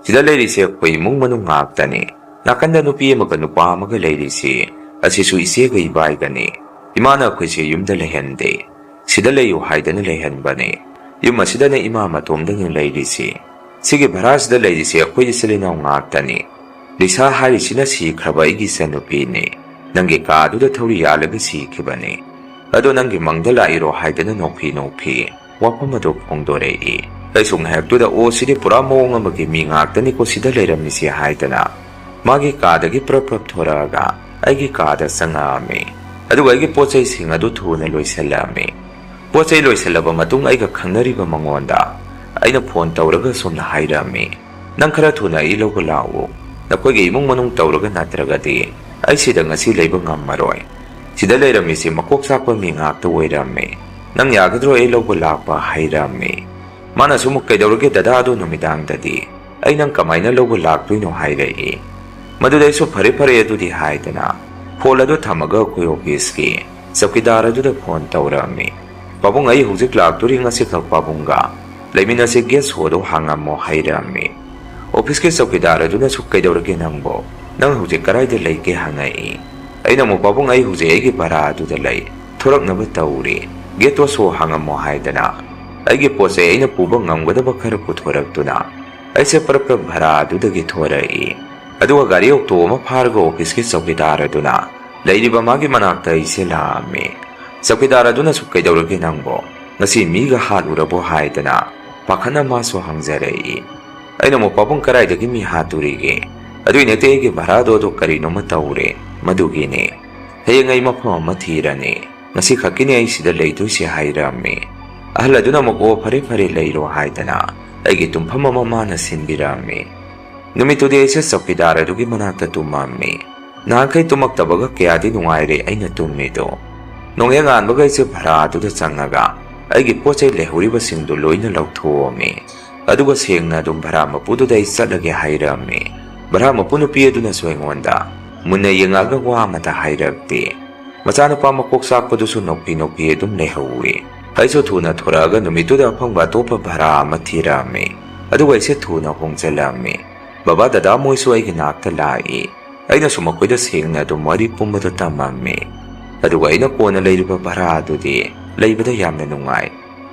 "ꯁꯤꯗ ꯂꯩꯔꯤꯁꯦ ꯑꯩꯈꯣꯏ ꯏꯃꯨꯡ ꯃꯅꯨꯡ ꯉꯥꯛꯇꯅꯤ꯫ ꯅꯥꯀꯟꯗ ꯅꯨꯄꯤ ꯑꯃꯒ ꯅꯨꯄꯥ ꯑꯃꯒ ꯂꯩꯔꯤꯁꯤ, ꯑꯁꯤꯁꯨ ꯏꯆꯦꯒ ꯏꯕꯥꯏꯒꯅꯤ꯫ ꯏꯃꯥꯅ ꯑꯩꯈꯣꯏꯁꯦ ꯌꯨꯝꯗ ꯂꯩꯍꯟꯗꯦ꯫ ꯁꯤꯗ ꯂꯩꯌꯨ ꯍꯥꯏꯗꯅ ꯂꯩꯍꯟꯕꯅꯤ꯫ ꯌꯨꯝ ꯑꯁꯤꯗꯅ ꯏꯃꯥ ꯃꯇꯣꯝꯗꯅꯤ ꯂꯩꯔꯤꯁꯤ꯫ ꯁꯤꯒꯤ ꯚꯔꯥꯁꯤꯗ ꯂꯩꯔꯤꯁꯤ ꯑꯩꯈꯣꯏ ꯏꯆꯤꯜ ꯏꯅꯥꯎ ꯉꯥꯛꯇꯅꯤ꯫ ꯂꯤꯁꯥ ꯍꯥꯏꯔꯤꯁꯤꯅ ꯁꯤꯈ꯭ꯔꯕ ꯑꯩꯒꯤ ꯏꯆꯟꯅꯨꯄꯤꯅꯤ꯫ ꯅꯪꯒꯤ ꯀꯥꯗꯨꯗ ꯊꯧꯔꯤ ꯌꯥꯜꯂꯒ ꯁꯤꯈꯤꯕꯅꯤ꯫ ꯑꯗꯣ ꯅꯪꯒꯤ ꯃꯪꯗ ꯂꯥꯛꯏꯔꯣ?" ꯍꯥꯏꯗꯅ ꯅꯣꯛꯐꯤ ꯅꯣꯛꯐꯤ ꯋꯥꯐꯝ ꯑꯗꯨ ꯐꯣꯡꯗꯣꯔꯛꯏ꯫ ꯑꯩꯁꯨ ꯉꯥꯏꯍꯥꯛꯇꯨꯗ, "ꯑꯣ, ꯁꯤꯗꯤ ꯄꯨꯔꯥ ꯃꯑꯣꯡ ꯑꯃꯒꯤ ꯃꯤ ꯉꯥꯛꯇꯅꯤꯀꯣ ꯁꯤꯗ ꯂꯩꯔꯝꯃꯤꯁꯤ" ꯍꯥꯏꯗꯅ ꯃꯥꯒꯤ ꯀꯥꯗꯒꯤ ꯄ꯭ꯔꯞ ꯄ꯭ꯔꯞ ꯊꯣꯔꯛꯑꯒ ꯑꯩꯒꯤ ꯀꯥꯗ ꯆꯪꯉꯛꯑꯝꯃꯤ꯫ ꯑꯗꯨꯒ ꯑꯩꯒꯤ ꯄꯣꯠ ꯆꯩꯁꯤꯡ ꯑꯗꯨ ꯊꯨꯅ ꯂꯣꯏꯁꯤꯜꯂꯛꯑꯝꯃꯤ꯫ ꯄꯣꯠ ꯆꯩ ꯂꯣꯏꯁꯤꯜꯂꯕ ꯃꯇꯨꯡ ꯑꯩꯒ ꯈꯪꯅꯔꯤꯕ ꯃꯉꯣꯟꯗ ꯑꯩꯅ ꯐꯣꯟ ꯇꯧꯔꯒ ꯁꯣꯝꯅ ꯍꯥꯏꯔꯛꯑꯝꯃꯤ, "ꯅꯪ ꯈꯔ ꯊꯨꯅ ꯑꯩ ꯂꯧꯕ ꯂꯥꯛꯎ꯫ ꯅꯈꯣꯏꯒꯤ ꯏꯃꯨꯡ ꯃꯅꯨꯡ ꯇꯧꯔꯒ ꯅꯠꯇ꯭ꯔꯒꯗꯤ ꯑꯩ ꯁꯤꯗ ꯉꯁꯤ ꯂꯩꯕ ꯉꯝꯃꯔꯣꯏ꯫ ꯁꯤꯗ ꯂꯩꯔꯝꯃꯤꯁꯤ ꯃꯀꯣꯛ ꯆꯥꯛꯄ ꯃꯤ ꯉꯥꯛꯇ ꯑꯣꯏꯔꯝꯃꯤ꯫ ꯅꯪ ꯌꯥꯒꯗ꯭ꯔꯣ ꯑꯩ ꯂꯧꯕ ꯂꯥꯛꯄ?" ꯍꯥꯏꯔꯝꯃꯤ꯫ ꯃꯥꯅꯁꯨ ꯑꯃꯨꯛ, "ꯀꯩꯗꯧꯔꯒꯦ ꯗꯗꯥ, ꯑꯗꯨ ꯅꯨꯃꯤꯗꯥꯡꯗꯗꯤ ꯑꯩ ꯅꯪ ꯀꯃꯥꯏꯅ ꯂꯧꯕ ꯂꯥꯛꯇꯣꯏꯅꯣ?" ꯍꯥꯏꯔꯛꯏ꯫ ꯃꯗꯨꯗ ꯑꯩꯁꯨ "ꯐꯔꯦ ꯐꯔꯦ ꯑꯗꯨꯗꯤ" ꯍꯥꯏꯗꯅ ꯐꯣꯟ ꯑꯗꯨ ꯊꯝꯃꯒ ꯑꯩꯈꯣꯏ ꯑꯣꯐꯤꯁꯀꯤ ꯆꯧꯀꯤꯗꯥꯔ ꯑꯗꯨꯗ ꯐꯣꯟ ꯇꯧꯔꯛꯑꯝꯃꯤ꯫ "ꯄꯥꯕꯨꯡ, ꯑꯩ ꯍꯧꯖꯤꯛ ꯂꯥꯛꯇꯣꯔꯤ, ꯉꯁꯤꯈꯛ ꯄꯥꯕꯨꯡꯒ "ꯂꯩꯃꯤꯟꯅꯁꯦ, ꯒꯦꯠ ꯁꯣꯗꯣ ꯍꯥꯡꯉꯝꯃꯣ" ꯍꯥꯏꯔꯝꯃꯤ꯫ ꯑꯣꯐꯤꯁꯀꯤ ꯆꯧꯀꯤꯗꯥꯔ ꯑꯗꯨꯅꯁꯨ "ꯀꯩꯗꯧꯔꯒꯦ ꯅꯪꯕꯣ? ꯅꯪ ꯍꯧꯖꯤꯛ ꯀꯗꯥꯏꯗ ꯂꯩꯒꯦ?" ꯍꯪꯉꯛꯏ꯫ ꯑꯩꯅ ꯑꯃꯨꯛ, "ꯄꯥꯕꯨꯡ, ꯑꯩ ꯍꯧꯖꯤꯛ ꯑꯩꯒꯤ ꯚꯔꯥ ꯑꯗꯨꯗ ꯂꯩ, ꯊꯣꯔꯛꯅꯕ ꯇꯧꯔꯤ, ꯒꯦꯠꯇꯣ ꯁꯣ ꯍꯥꯡꯉꯝꯃꯣ" ꯍꯥꯏꯗꯅ ꯑꯩꯒꯤ ꯄꯣꯠ ꯆꯩ ꯑꯩꯅ ꯄꯨꯕ ꯉꯝꯒꯗꯕ ꯈꯔ ꯄꯨꯊꯣꯔꯛꯇꯨꯅ ꯑꯩꯁꯦ ꯄꯔꯞ ꯄꯔꯞ ꯚꯔꯥ ꯑꯗꯨꯗꯒꯤ ꯊꯣꯔꯛꯏ꯫ ꯑꯗꯨꯒ ꯒꯥꯔꯤ ꯑꯣꯛꯇꯣ ꯑꯃ ꯐꯥꯔꯒ ꯑꯣꯐꯤꯁꯀꯤ ꯆꯧꯀꯤꯗꯥꯔ ꯑꯗꯨꯅ ꯂꯩꯔꯤꯕ ꯃꯥꯒꯤ ꯃꯅꯥꯛꯇ ꯑꯩꯁꯦ ꯂꯥꯛꯑꯝꯃꯤ꯫ ꯆꯧꯀꯤꯗꯥꯔ ꯑꯗꯨꯅꯁꯨ "ꯀꯩꯗꯧꯔꯒꯦ ꯅꯪꯕꯣ? ꯉꯁꯤ ꯃꯤꯒ ꯍꯥꯠꯂꯨꯔꯕꯣ?" ꯍꯥꯏꯗꯅ ꯄꯥꯈꯠꯅ ꯃꯥꯁꯨ ꯍꯪꯖꯔꯛꯏ꯫ ꯑꯩꯅ ꯑꯃꯨꯛ, "ꯄꯥꯕꯨꯡ, ꯀꯗꯥꯏꯗꯒꯤ ꯃꯤ ꯍꯥꯠꯇꯣꯔꯤꯒꯦ? ꯑꯗꯨꯏ ꯅꯠꯇꯦ, ꯑꯩꯒꯤ ꯚꯔꯥꯗꯣ ꯑꯗꯨ ꯀꯔꯤꯅꯣꯃ ꯇꯧꯔꯦ, ꯃꯗꯨꯒꯤꯅꯦ꯫ ꯍꯌꯦꯡ ꯑꯩ ꯃꯐꯝ ꯑꯃ ꯊꯤꯔꯅꯤ, ꯉꯁꯤ ꯈꯛꯀꯤꯅꯦ ꯑꯩ ꯁꯤꯗ ꯂꯩꯗꯣꯏꯁꯦ" ꯍꯥꯏꯔꯝꯃꯤ꯫ ꯑꯍꯜ ꯑꯗꯨꯅ ꯑꯃꯨꯛ, "ꯑꯣ, ꯐꯔꯦ ꯐꯔꯦ, ꯂꯩꯔꯣ" ꯍꯥꯏꯗꯅ ꯑꯩꯒꯤ ꯇꯨꯝꯐꯝ ꯑꯃ ꯃꯥꯅ ꯁꯤꯟꯕꯤꯔꯝꯃꯤ꯫ ꯅꯨꯃꯤꯠꯇꯨꯗꯤ ꯑꯩꯁꯦ ꯆꯧꯀꯤꯗꯥꯔ ꯑꯗꯨꯒꯤ ꯃꯅꯥꯛꯇ ꯇꯨꯝꯃꯝꯃꯤ꯫ ꯅꯍꯥꯟꯈꯩ ꯇꯨꯝꯃꯛꯇꯕꯒ ꯀꯌꯥꯗꯤ ꯅꯨꯡꯉꯥꯏꯔꯦ ꯑꯩꯅ ꯇꯨꯝꯃꯤꯗꯣ꯫ ꯅꯣꯡꯍꯦꯛ ꯉꯥꯟꯕꯒ ꯑꯩꯁꯦ ꯚꯔꯥ ꯑꯗꯨꯗ ꯆꯪꯉꯒ ꯑꯩꯒꯤ ꯄꯣꯠ ꯆꯩ ꯂꯩꯍꯧꯔꯤꯕꯁꯤꯡꯗꯨ ꯂꯣꯏꯅ ꯂꯧꯊꯣꯛꯑꯝꯃꯤ꯫ ꯑꯗꯨꯒ ꯁꯦꯡꯅ ꯑꯗꯨꯝ ꯚꯔꯥ ꯃꯄꯨꯗꯨꯗ ꯑꯩ ꯆꯠꯂꯒꯦ ꯍꯥꯏꯔꯝꯃꯤ꯫ ꯚꯔꯥ ꯃꯄꯨ ꯅꯨꯄꯤ ꯑꯗꯨꯅꯁꯨ ꯑꯩꯉꯣꯟꯗ ꯃꯨꯟꯅ ꯌꯦꯡꯉꯛꯑꯒ ꯋꯥ ꯑꯃꯇ ꯍꯥꯏꯔꯛꯇꯦ꯫ ꯃꯆꯥꯅꯨꯄꯥ ꯃꯀꯣꯛ ꯆꯥꯛꯄꯗꯨꯁꯨ ꯅꯣꯛꯄꯤ ꯅꯣꯛꯄꯤ ꯑꯗꯨꯝ ꯂꯩꯍꯧꯋꯤ꯫ ꯑꯩꯁꯨ ꯊꯨꯅ ꯊꯣꯔꯛꯑꯒ ꯅꯨꯃꯤꯠꯇꯨꯗ ꯑꯐꯪꯕ ꯑꯇꯣꯞꯄ ꯚꯔꯥ ꯑꯃ ꯊꯤꯔꯛꯑꯝꯃꯤ꯫ ꯑꯗꯨꯒ ꯑꯩꯁꯦ ꯊꯨꯅ ꯍꯣꯡꯖꯜꯂꯛꯑꯝꯃꯤ꯫ ꯕꯕꯥ, ꯗꯗꯥ ꯃꯣꯏꯁꯨ ꯑꯩꯒꯤ ꯅꯥꯛꯇ ꯂꯥꯛꯏ꯫ ꯑꯩꯅꯁꯨ ꯃꯈꯣꯏꯗ ꯁꯦꯡꯅ ꯑꯗꯨꯝ ꯋꯥꯔꯤ ꯄꯨꯝꯕꯗꯣ ꯇꯝꯃꯝꯃꯤ꯫ ꯑꯗꯨꯒ ꯑꯩꯅ ꯀꯣꯟꯅ ꯂꯩꯔꯤꯕ ꯚꯔꯥ ꯑꯗꯨꯗꯤ ꯂꯩꯕꯗ ꯌꯥꯝꯅ ꯅꯨꯡꯉꯥꯏ꯫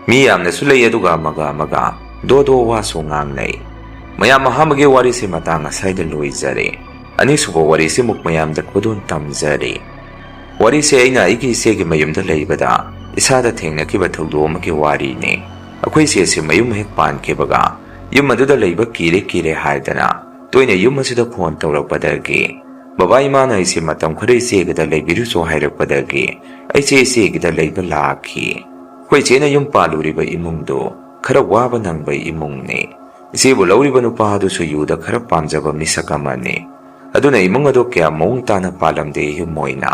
ꯃꯤ ꯌꯥꯝꯅꯁꯨ ꯂꯩ, ꯑꯗꯨꯒ ꯑꯃꯒ ꯑꯃꯒ ꯗꯣ ꯗꯣ ꯋꯥꯁꯨ ꯉꯥꯡꯅꯩ꯫ ꯃꯌꯥꯝ, ꯑꯍꯥꯟꯕꯒꯤ ꯋꯥꯔꯤꯁꯤ ꯃꯇꯥꯡ ꯑꯁꯥꯏꯗ ꯂꯣꯏꯖꯔꯦ꯫ ꯑꯅꯤꯁꯨꯕ ꯋꯥꯔꯤꯁꯤ ꯑꯃꯨꯛ ꯃꯌꯥꯝꯗ ꯈꯨꯗꯣꯜ ꯇꯝꯖꯔꯤ꯫ ꯋꯥꯔꯤꯁꯦ ꯑꯩꯅ ꯑꯩꯒꯤ ꯏꯆꯦꯒꯤ ꯃꯌꯨꯝꯗ ꯂꯩꯕꯗ ꯏꯁꯥꯗ ꯊꯦꯡꯅꯈꯤꯕ ꯊꯧꯗꯣꯛ ꯑꯃꯒꯤ ꯋꯥꯔꯤꯅꯤ꯫ ꯑꯩꯈꯣꯏ ꯏꯆꯦꯁꯤ ꯃꯌꯨꯝ ꯍꯦꯛ ꯄꯥꯟꯈꯤꯕꯒ ꯌꯨꯝ ꯑꯗꯨꯗ ꯂꯩꯕ ꯀꯤꯔꯦ ꯀꯤꯔꯦ ꯍꯥꯏꯗꯅ ꯇꯣꯏꯅ ꯌꯨꯝ ꯑꯁꯤꯗ ꯐꯣꯟ ꯇꯧꯔꯛꯄꯗꯒꯤ ꯕꯕꯥ ꯏꯃꯥꯅ ꯑꯩꯁꯦ ꯃꯇꯝ ꯈꯔ ꯏꯆꯦꯒꯤꯗ ꯂꯩꯕꯤꯔꯨꯆꯣ ꯍꯥꯏꯔꯛꯄꯗꯒꯤ ꯑꯩꯁꯦ ꯏꯆꯦꯒꯤꯗ ꯂꯩꯕ ꯂꯥꯛꯈꯤ꯫ ꯑꯩꯈꯣꯏ ꯏꯆꯦꯅ ꯌꯨꯝ ꯄꯥꯜꯂꯨꯔꯤꯕ ꯏꯃꯨꯡꯗꯨ ꯈꯔ ꯋꯥꯕ ꯅꯪꯕ ꯏꯃꯨꯡꯅꯤ꯫ ꯏꯆꯦꯕꯨ ꯂꯧꯔꯤꯕ ꯅꯨꯄꯥ ꯑꯗꯨꯁꯨ ꯌꯨꯗ ꯈꯔ ꯄꯥꯝꯖꯕ ꯃꯤꯁꯛ ꯑꯃꯅꯤ꯫ ꯑꯗꯨꯅ ꯏꯃꯨꯡ ꯑꯗꯨ ꯀꯌꯥ ꯃꯑꯣꯡ ꯇꯥꯅ ꯄꯥꯜꯂꯝꯗꯦ ꯌꯨꯝ ꯑꯣꯏꯅ꯫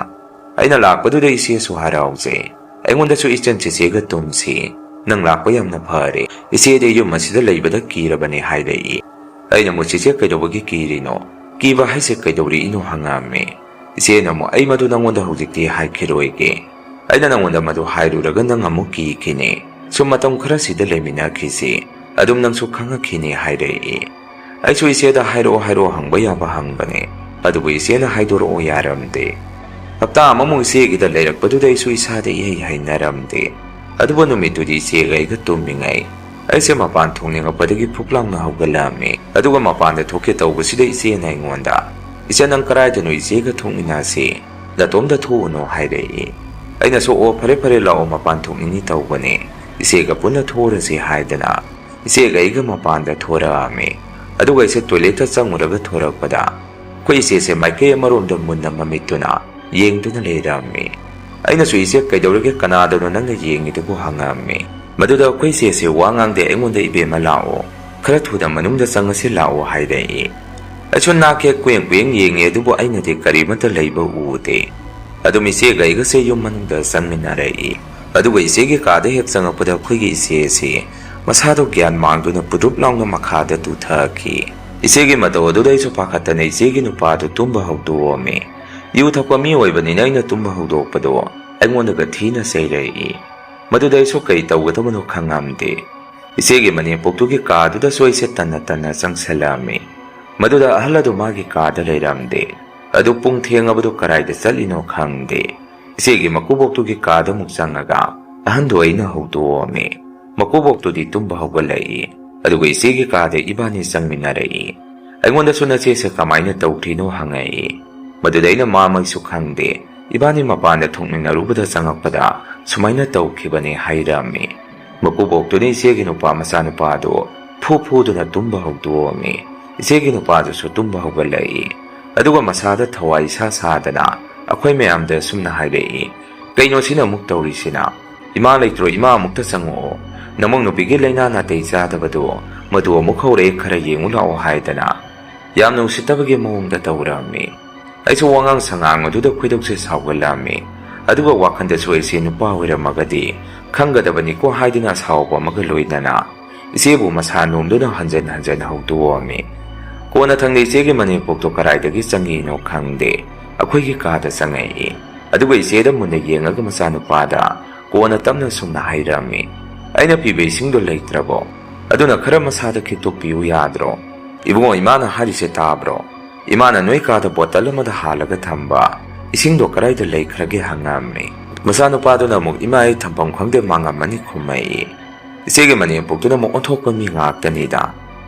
ꯑꯩꯅ ꯂꯥꯛꯄꯗꯨꯗ ꯏꯆꯦꯁꯨ ꯍꯔꯥꯎꯖꯩ꯫ ꯑꯩꯉꯣꯟꯗꯁꯨ "ꯏꯆꯟ, ꯆꯦꯆꯦꯒ ꯇꯨꯝꯁꯤ꯫ ꯅꯪ ꯂꯥꯛꯄ ꯌꯥꯝꯅ ꯐꯔꯦ꯫ ꯏꯆꯦꯗꯤ ꯌꯨꯝ ꯑꯁꯤꯗ ꯂꯩꯕꯗ ꯀꯤꯔꯕꯅꯦ" ꯍꯥꯏꯔꯛꯏ꯫ ꯑꯩꯅ ꯑꯃꯨꯛ, "ꯆꯦꯆꯦ, ꯀꯩꯗꯧꯕꯒꯤ ꯀꯤꯔꯤꯅꯣ? ꯀꯤꯕ ꯍꯥꯏꯁꯦ ꯀꯩꯗꯧꯔꯛꯏꯅꯣ?" ꯍꯪꯉꯛꯑꯝꯃꯤ꯫ ꯏꯆꯦꯅ ꯑꯃꯨꯛ, "ꯑꯩ ꯃꯗꯨ ꯅꯪꯉꯣꯟꯗ ꯍꯧꯖꯤꯛꯇꯤ ꯍꯥꯏꯈꯤꯔꯣꯏꯒꯦ꯫ ꯑꯩꯅ ꯅꯪꯉꯣꯟꯗ ꯃꯗꯨ ꯍꯥꯏꯔꯨꯔꯒ ꯅꯪ ꯑꯃꯨꯛ ꯀꯤꯈꯤꯅꯤ꯫ ꯁꯨꯝ ꯃꯇꯝ ꯈꯔꯁꯤꯗ ꯂꯩꯃꯤꯟꯅꯈꯤꯁꯤ, ꯑꯗꯨꯝ ꯅꯪꯁꯨ ꯈꯪꯉꯛꯈꯤꯅꯤ ꯍꯥꯏꯔꯛꯏ꯫ ꯑꯩꯁꯨ ꯏꯆꯦꯗ ꯍꯥꯏꯔꯛꯑꯣ ꯍꯥꯏꯔꯛꯑꯣ ꯍꯪꯕ ꯌꯥꯕ ꯍꯪꯕꯅꯦ, ꯑꯗꯨꯕꯨ ꯏꯆꯦꯅ ꯍꯥꯏꯗꯣꯔꯛꯑꯣ ꯌꯥꯔꯝꯗꯦ꯫ ꯍꯞꯇꯥ ꯑꯃꯃꯨꯛ ꯏꯆꯦꯒꯤꯗ ꯂꯩꯔꯛꯄꯗꯨꯗ ꯑꯩꯁꯨ ꯏꯁꯥꯗ ꯏꯍꯩ ꯍꯩꯅꯔꯝꯗꯦ꯫ ꯑꯗꯨꯕꯨ ꯅꯨꯃꯤꯠꯇꯨꯗꯤ ꯏꯆꯦꯒ ꯑꯩꯒ ꯇꯨꯝꯃꯤꯉꯩ ꯑꯩꯁꯦ ꯃꯄꯥꯟ ꯊꯣꯛꯅꯤꯡꯉꯛꯄꯗꯒꯤ ꯐꯨꯛ ꯂꯥꯎꯅ ꯍꯧꯒꯠꯂꯛꯑꯝꯃꯤ꯫ ꯑꯗꯨꯒ ꯃꯄꯥꯟꯗ ꯊꯣꯛꯀꯦ ꯇꯧꯕꯁꯤꯗ ꯏꯆꯦꯅ ꯑꯩꯉꯣꯟꯗ, "ꯏꯆꯟ, ꯅꯪ ꯀꯔꯥꯏꯗꯅꯣ? ꯏꯆꯦꯒ ꯊꯣꯛꯃꯤꯟꯅꯁꯤ, ꯅꯇꯣꯝꯗ ꯊꯣꯛꯎꯅꯨ" ꯍꯥꯏꯔꯛꯏ꯫ ꯑꯩꯅꯁꯨ, "ꯑꯣ, ꯐꯔꯦ ꯐꯔꯦ, ꯂꯥꯛꯑꯣ, ꯃꯄꯥꯟ ꯊꯣꯛꯅꯤꯡꯉꯤ ꯇꯧꯕꯅꯦ, ꯏꯆꯦꯒ ꯄꯨꯟꯅ ꯊꯣꯛꯎꯔꯁꯤ" ꯍꯥꯏꯗꯅ ꯏꯆꯦꯒ ꯑꯩꯒ ꯃꯄꯥꯟꯗ ꯊꯣꯔꯛꯑꯝꯃꯤ꯫ ꯑꯗꯨꯒ ꯑꯩꯁꯦ ꯇꯣꯏꯂꯦꯠꯇ ꯆꯪꯉꯨꯔꯒ ꯊꯣꯔꯛꯄꯗ ꯑꯩꯈꯣꯏ ꯏꯆꯦꯁꯦ ꯃꯥꯏꯀꯩ ꯑꯃꯔꯣꯝꯗ ꯃꯨꯟꯅ ꯃꯃꯤꯠꯇꯨꯅ ꯌꯦꯡꯗꯨꯅ ꯂꯩꯔꯝꯃꯤ꯫ ꯑꯩꯅꯁꯨ, "ꯏꯆꯦ, ꯀꯩꯗꯧꯔꯒꯦ? ꯀꯅꯥꯗꯅꯣ ꯅꯪꯅ ꯌꯦꯡꯉꯤꯗꯨꯕꯨ?" ꯍꯪꯉꯛꯑꯝꯃꯤ꯫ ꯃꯗꯨꯗ ꯑꯩꯈꯣꯏ ꯏꯆꯦꯁꯦ ꯋꯥ ꯉꯥꯡꯗꯦ, ꯑꯩꯉꯣꯟꯗ, "ꯏꯕꯦꯝꯃ, ꯂꯥꯛꯑꯣ, ꯈꯔ ꯊꯨꯅ ꯃꯅꯨꯡꯗ ꯆꯪꯉꯁꯤ ꯂꯥꯛꯑꯣ" ꯍꯥꯏꯔꯛꯏ꯫ ꯑꯩꯁꯨ ꯅꯥꯛ ꯍꯦꯛ ꯀꯨꯌꯦꯡ ꯀꯨꯌꯦꯡ ꯌꯦꯡꯉꯤ, ꯑꯗꯨꯕꯨ ꯑꯩꯅꯗꯤ ꯀꯔꯤꯃꯠꯇ ꯂꯩꯕ ꯎꯗꯦ꯫ ꯑꯗꯨꯝ ꯏꯆꯦꯒ ꯑꯩꯒꯁꯦ ꯌꯨꯝ ꯃꯅꯨꯡꯗ ꯆꯪꯃꯤꯟꯅꯔꯛꯏ꯫ ꯑꯗꯨꯒ ꯏꯆꯦꯒꯤ ꯀꯥꯗ ꯍꯦꯛ ꯆꯪꯉꯛꯄꯗ ꯑꯩꯈꯣꯏꯒꯤ ꯏꯆꯦ ꯑꯁꯤ ꯃꯁꯥꯗꯣ ꯒ꯭ꯌꯥꯟ ꯃꯥꯡꯗꯨꯅ ꯄꯨꯗ꯭ꯔꯨꯞ ꯂꯥꯎꯅ ꯃꯈꯥꯗ ꯇꯨꯊꯈꯤ꯫ ꯏꯆꯦꯒꯤ ꯃꯇꯧ ꯑꯗꯨꯗ ꯑꯩꯁꯨ ꯄꯥꯈꯠꯇꯅ ꯏꯆꯦꯒꯤ ꯅꯨꯄꯥꯗꯨ ꯇꯨꯝꯕ ꯍꯧꯗꯣꯛꯑꯝꯃꯤ꯫ ꯌꯨ ꯊꯛꯄ ꯃꯤ ꯑꯣꯏꯕꯅꯤꯅ ꯑꯩꯅ ꯇꯨꯝꯕ ꯍꯧꯗꯣꯛꯄꯗꯣ ꯑꯩꯉꯣꯟꯗꯒ ꯊꯤꯅ ꯆꯩꯔꯛꯏ꯫ ꯃꯗꯨꯗ ꯑꯩꯁꯨ ꯀꯩ ꯇꯧꯒꯗꯕꯅꯣ ꯈꯪꯉꯝꯗꯦ꯫ ꯏꯆꯦꯒꯤ ꯃꯅꯦꯝꯄꯣꯛꯇꯨꯒꯤ ꯀꯥꯗꯨꯗꯁꯨ ꯑꯩꯁꯦ ꯇꯟꯅ ꯇꯟꯅ ꯆꯪꯁꯤꯜꯂꯛꯑꯝꯃꯤ꯫ ꯃꯗꯨꯗ ꯑꯍꯜ ꯑꯗꯨ ꯃꯥꯒꯤ ꯀꯥꯗ ꯂꯩꯔꯝꯗꯦ꯫ ꯑꯗꯨ ꯄꯨꯡ ꯊꯦꯡꯉꯕꯗꯨ ꯀꯔꯥꯏꯗ ꯆꯠꯂꯤꯅꯣ ꯈꯪꯗꯦ꯫ ꯏꯆꯦꯒꯤ ꯃꯀꯨꯕꯣꯛꯇꯨꯒꯤ ꯀꯥꯗ ꯑꯃꯨꯛ ꯆꯪꯉꯒ ꯑꯍꯟꯗꯨ ꯑꯩꯅ ꯍꯧꯗꯣꯛꯑꯝꯃꯤ꯫ ꯃꯀꯨꯕꯣꯛꯇꯨꯗꯤ ꯇꯨꯝꯕ ꯍꯧꯒꯠꯂꯛꯏ꯫ ꯑꯗꯨꯒ ꯏꯆꯦꯒꯤ ꯀꯥꯗ ꯏꯕꯥꯅꯤ ꯆꯪꯃꯤꯟꯅꯔꯛꯏ꯫ ꯑꯩꯉꯣꯟꯗꯁꯨ ꯅꯆꯦꯁꯦ ꯀꯃꯥꯏꯅ ꯇꯧꯈ꯭ꯔꯤꯅꯣ ꯍꯪꯉꯛꯏ꯫ ꯃꯗꯨꯗ ꯑꯩꯅ ꯃꯥꯃꯛꯁꯨ ꯈꯪꯗꯦ, ꯏꯕꯥꯅꯤ ꯃꯄꯥꯟꯗ ꯊꯣꯛꯃꯤꯟꯅꯔꯨꯕꯗ ꯆꯪꯉꯛꯄꯗ ꯁꯨꯃꯥꯏꯅ ꯇꯧꯈꯤꯕꯅꯤ ꯍꯥꯏꯔꯝꯃꯤ꯫ ꯃꯀꯨꯕꯣꯛꯇꯨꯅ ꯏꯆꯦꯒꯤ ꯅꯨꯄꯥ ꯃꯆꯥꯅꯨꯄꯥꯗꯨ ꯐꯨ ꯐꯨꯗꯨꯅ ꯇꯨꯝꯕ ꯍꯧꯗꯣꯛꯑꯝꯃꯤ꯫ ꯏꯆꯦꯒꯤ ꯅꯨꯄꯥꯗꯨꯁꯨ ꯇꯨꯝꯕ ꯍꯧꯒꯠꯂꯛꯏ꯫ ꯑꯗꯨꯒ ꯃꯁꯥꯗ ꯊꯋꯥꯏ ꯏꯁꯥ ꯁꯥꯗꯅ ꯑꯩꯈꯣꯏ ꯃꯌꯥꯝꯗ ꯑꯁꯨꯝꯅ ꯍꯥꯏꯔꯛꯏ, "ꯀꯩꯅꯣ ꯁꯤꯅ ꯑꯃꯨꯛ ꯇꯧꯔꯤꯁꯤꯅ? ꯏꯃꯥ ꯂꯩꯇ꯭ꯔꯣ? ꯏꯃꯥ ꯑꯃꯨꯛꯇ ꯆꯪꯉꯛꯑꯣ꯫ ꯅꯃꯧ ꯅꯨꯄꯤꯒꯤ ꯂꯥꯏꯅꯥ ꯅꯥꯇꯩ ꯆꯥꯗꯕꯗꯣ ꯃꯗꯨ ꯑꯃꯨꯛ ꯍꯧꯔꯛꯑꯦ, ꯈꯔ ꯌꯦꯡꯉꯨ ꯂꯥꯛꯑꯣ" ꯍꯥꯏꯗꯅ ꯌꯥꯝꯅ ꯎꯁꯤꯠꯇꯕꯒꯤ ꯃꯑꯣꯡꯗ ꯇꯧꯔꯝꯃꯤ꯫ ꯑꯩꯁꯨ ꯋꯥꯉꯥꯡ ꯁꯉꯥꯡ ꯑꯗꯨꯗ ꯈꯣꯏꯗꯧꯁꯦ ꯁꯥꯎꯒꯠꯂꯝꯃꯤ꯫ ꯑꯗꯨꯒ ꯋꯥꯈꯜꯗꯁꯨ ꯑꯩꯁꯦ ꯅꯨꯄꯥ ꯑꯣꯏꯔꯝꯃꯒꯗꯤ ꯈꯪꯒꯗꯕꯅꯤꯀꯣ ꯍꯥꯏꯗꯨꯅ ꯑꯁꯥꯎꯕ ꯑꯃꯒ ꯂꯣꯏꯅꯅ ꯏꯆꯦꯕꯨ ꯃꯁꯥ ꯅꯣꯝꯗꯨꯅ ꯍꯟꯖꯟ ꯍꯟꯖꯟ ꯍꯧꯗꯣꯛꯑꯝꯃꯤ꯫ ꯀꯣꯟꯅ ꯊꯪꯗ ꯏꯆꯦꯒꯤ ꯃꯅꯦꯝꯄꯣꯛꯇꯣ ꯀꯗꯥꯏꯗꯒꯤ ꯆꯪꯉꯤꯅꯣ ꯈꯪꯗꯦ, ꯑꯩꯈꯣꯏꯒꯤ ꯀꯥꯗ ꯆꯪꯉꯛꯏ꯫ ꯑꯗꯨꯒ ꯏꯆꯦꯗ ꯃꯨꯟꯅ ꯌꯦꯡꯉꯒ ꯃꯆꯥꯅꯨꯄꯥꯗ ꯀꯣꯟꯅ ꯇꯞꯅ ꯁꯨꯝꯅ ꯍꯥꯏꯔꯝꯃꯤ, "ꯑꯩꯅ ꯄꯤꯕ ꯏꯁꯤꯡꯗꯣ ꯂꯩꯇ꯭ꯔꯕꯣ? ꯑꯗꯨꯅ ꯈꯔ ꯃꯁꯥꯗ ꯈꯤꯛꯇꯣꯛꯄꯤꯌꯨ ꯌꯥꯗ꯭ꯔꯣ? ꯏꯕꯨꯡꯉꯣ, ꯏꯃꯥꯅ ꯍꯥꯏꯔꯤꯁꯦ ꯇꯥꯕ꯭ꯔꯣ? ꯏꯃꯥꯅ ꯅꯣꯏ ꯀꯥꯗ ꯕꯣꯇꯜ ꯑꯃꯗ ꯍꯥꯜꯂꯒ ꯊꯝꯕ ꯏꯁꯤꯡꯗꯣ ꯀꯗꯥꯏꯗ ꯂꯩꯈ꯭ꯔꯒꯦ?" ꯍꯪꯉꯝꯃꯤ꯫ ꯃꯆꯥꯅꯨꯄꯥꯗꯨꯅ ꯑꯃꯨꯛ, "ꯏꯃꯥ, ꯑꯩ ꯊꯝꯐꯝ ꯈꯪꯗꯦ, ꯃꯥꯡꯉꯝꯃꯅꯤ" ꯈꯨꯝꯃꯛꯏ꯫ ꯏꯆꯦꯒꯤ ꯃꯅꯦꯝꯄꯣꯛꯇꯨꯅ ꯑꯃꯨꯛ ꯑꯣꯟꯊꯣꯛꯄ ꯃꯤ ꯉꯥꯛꯇꯅꯤꯗ꯫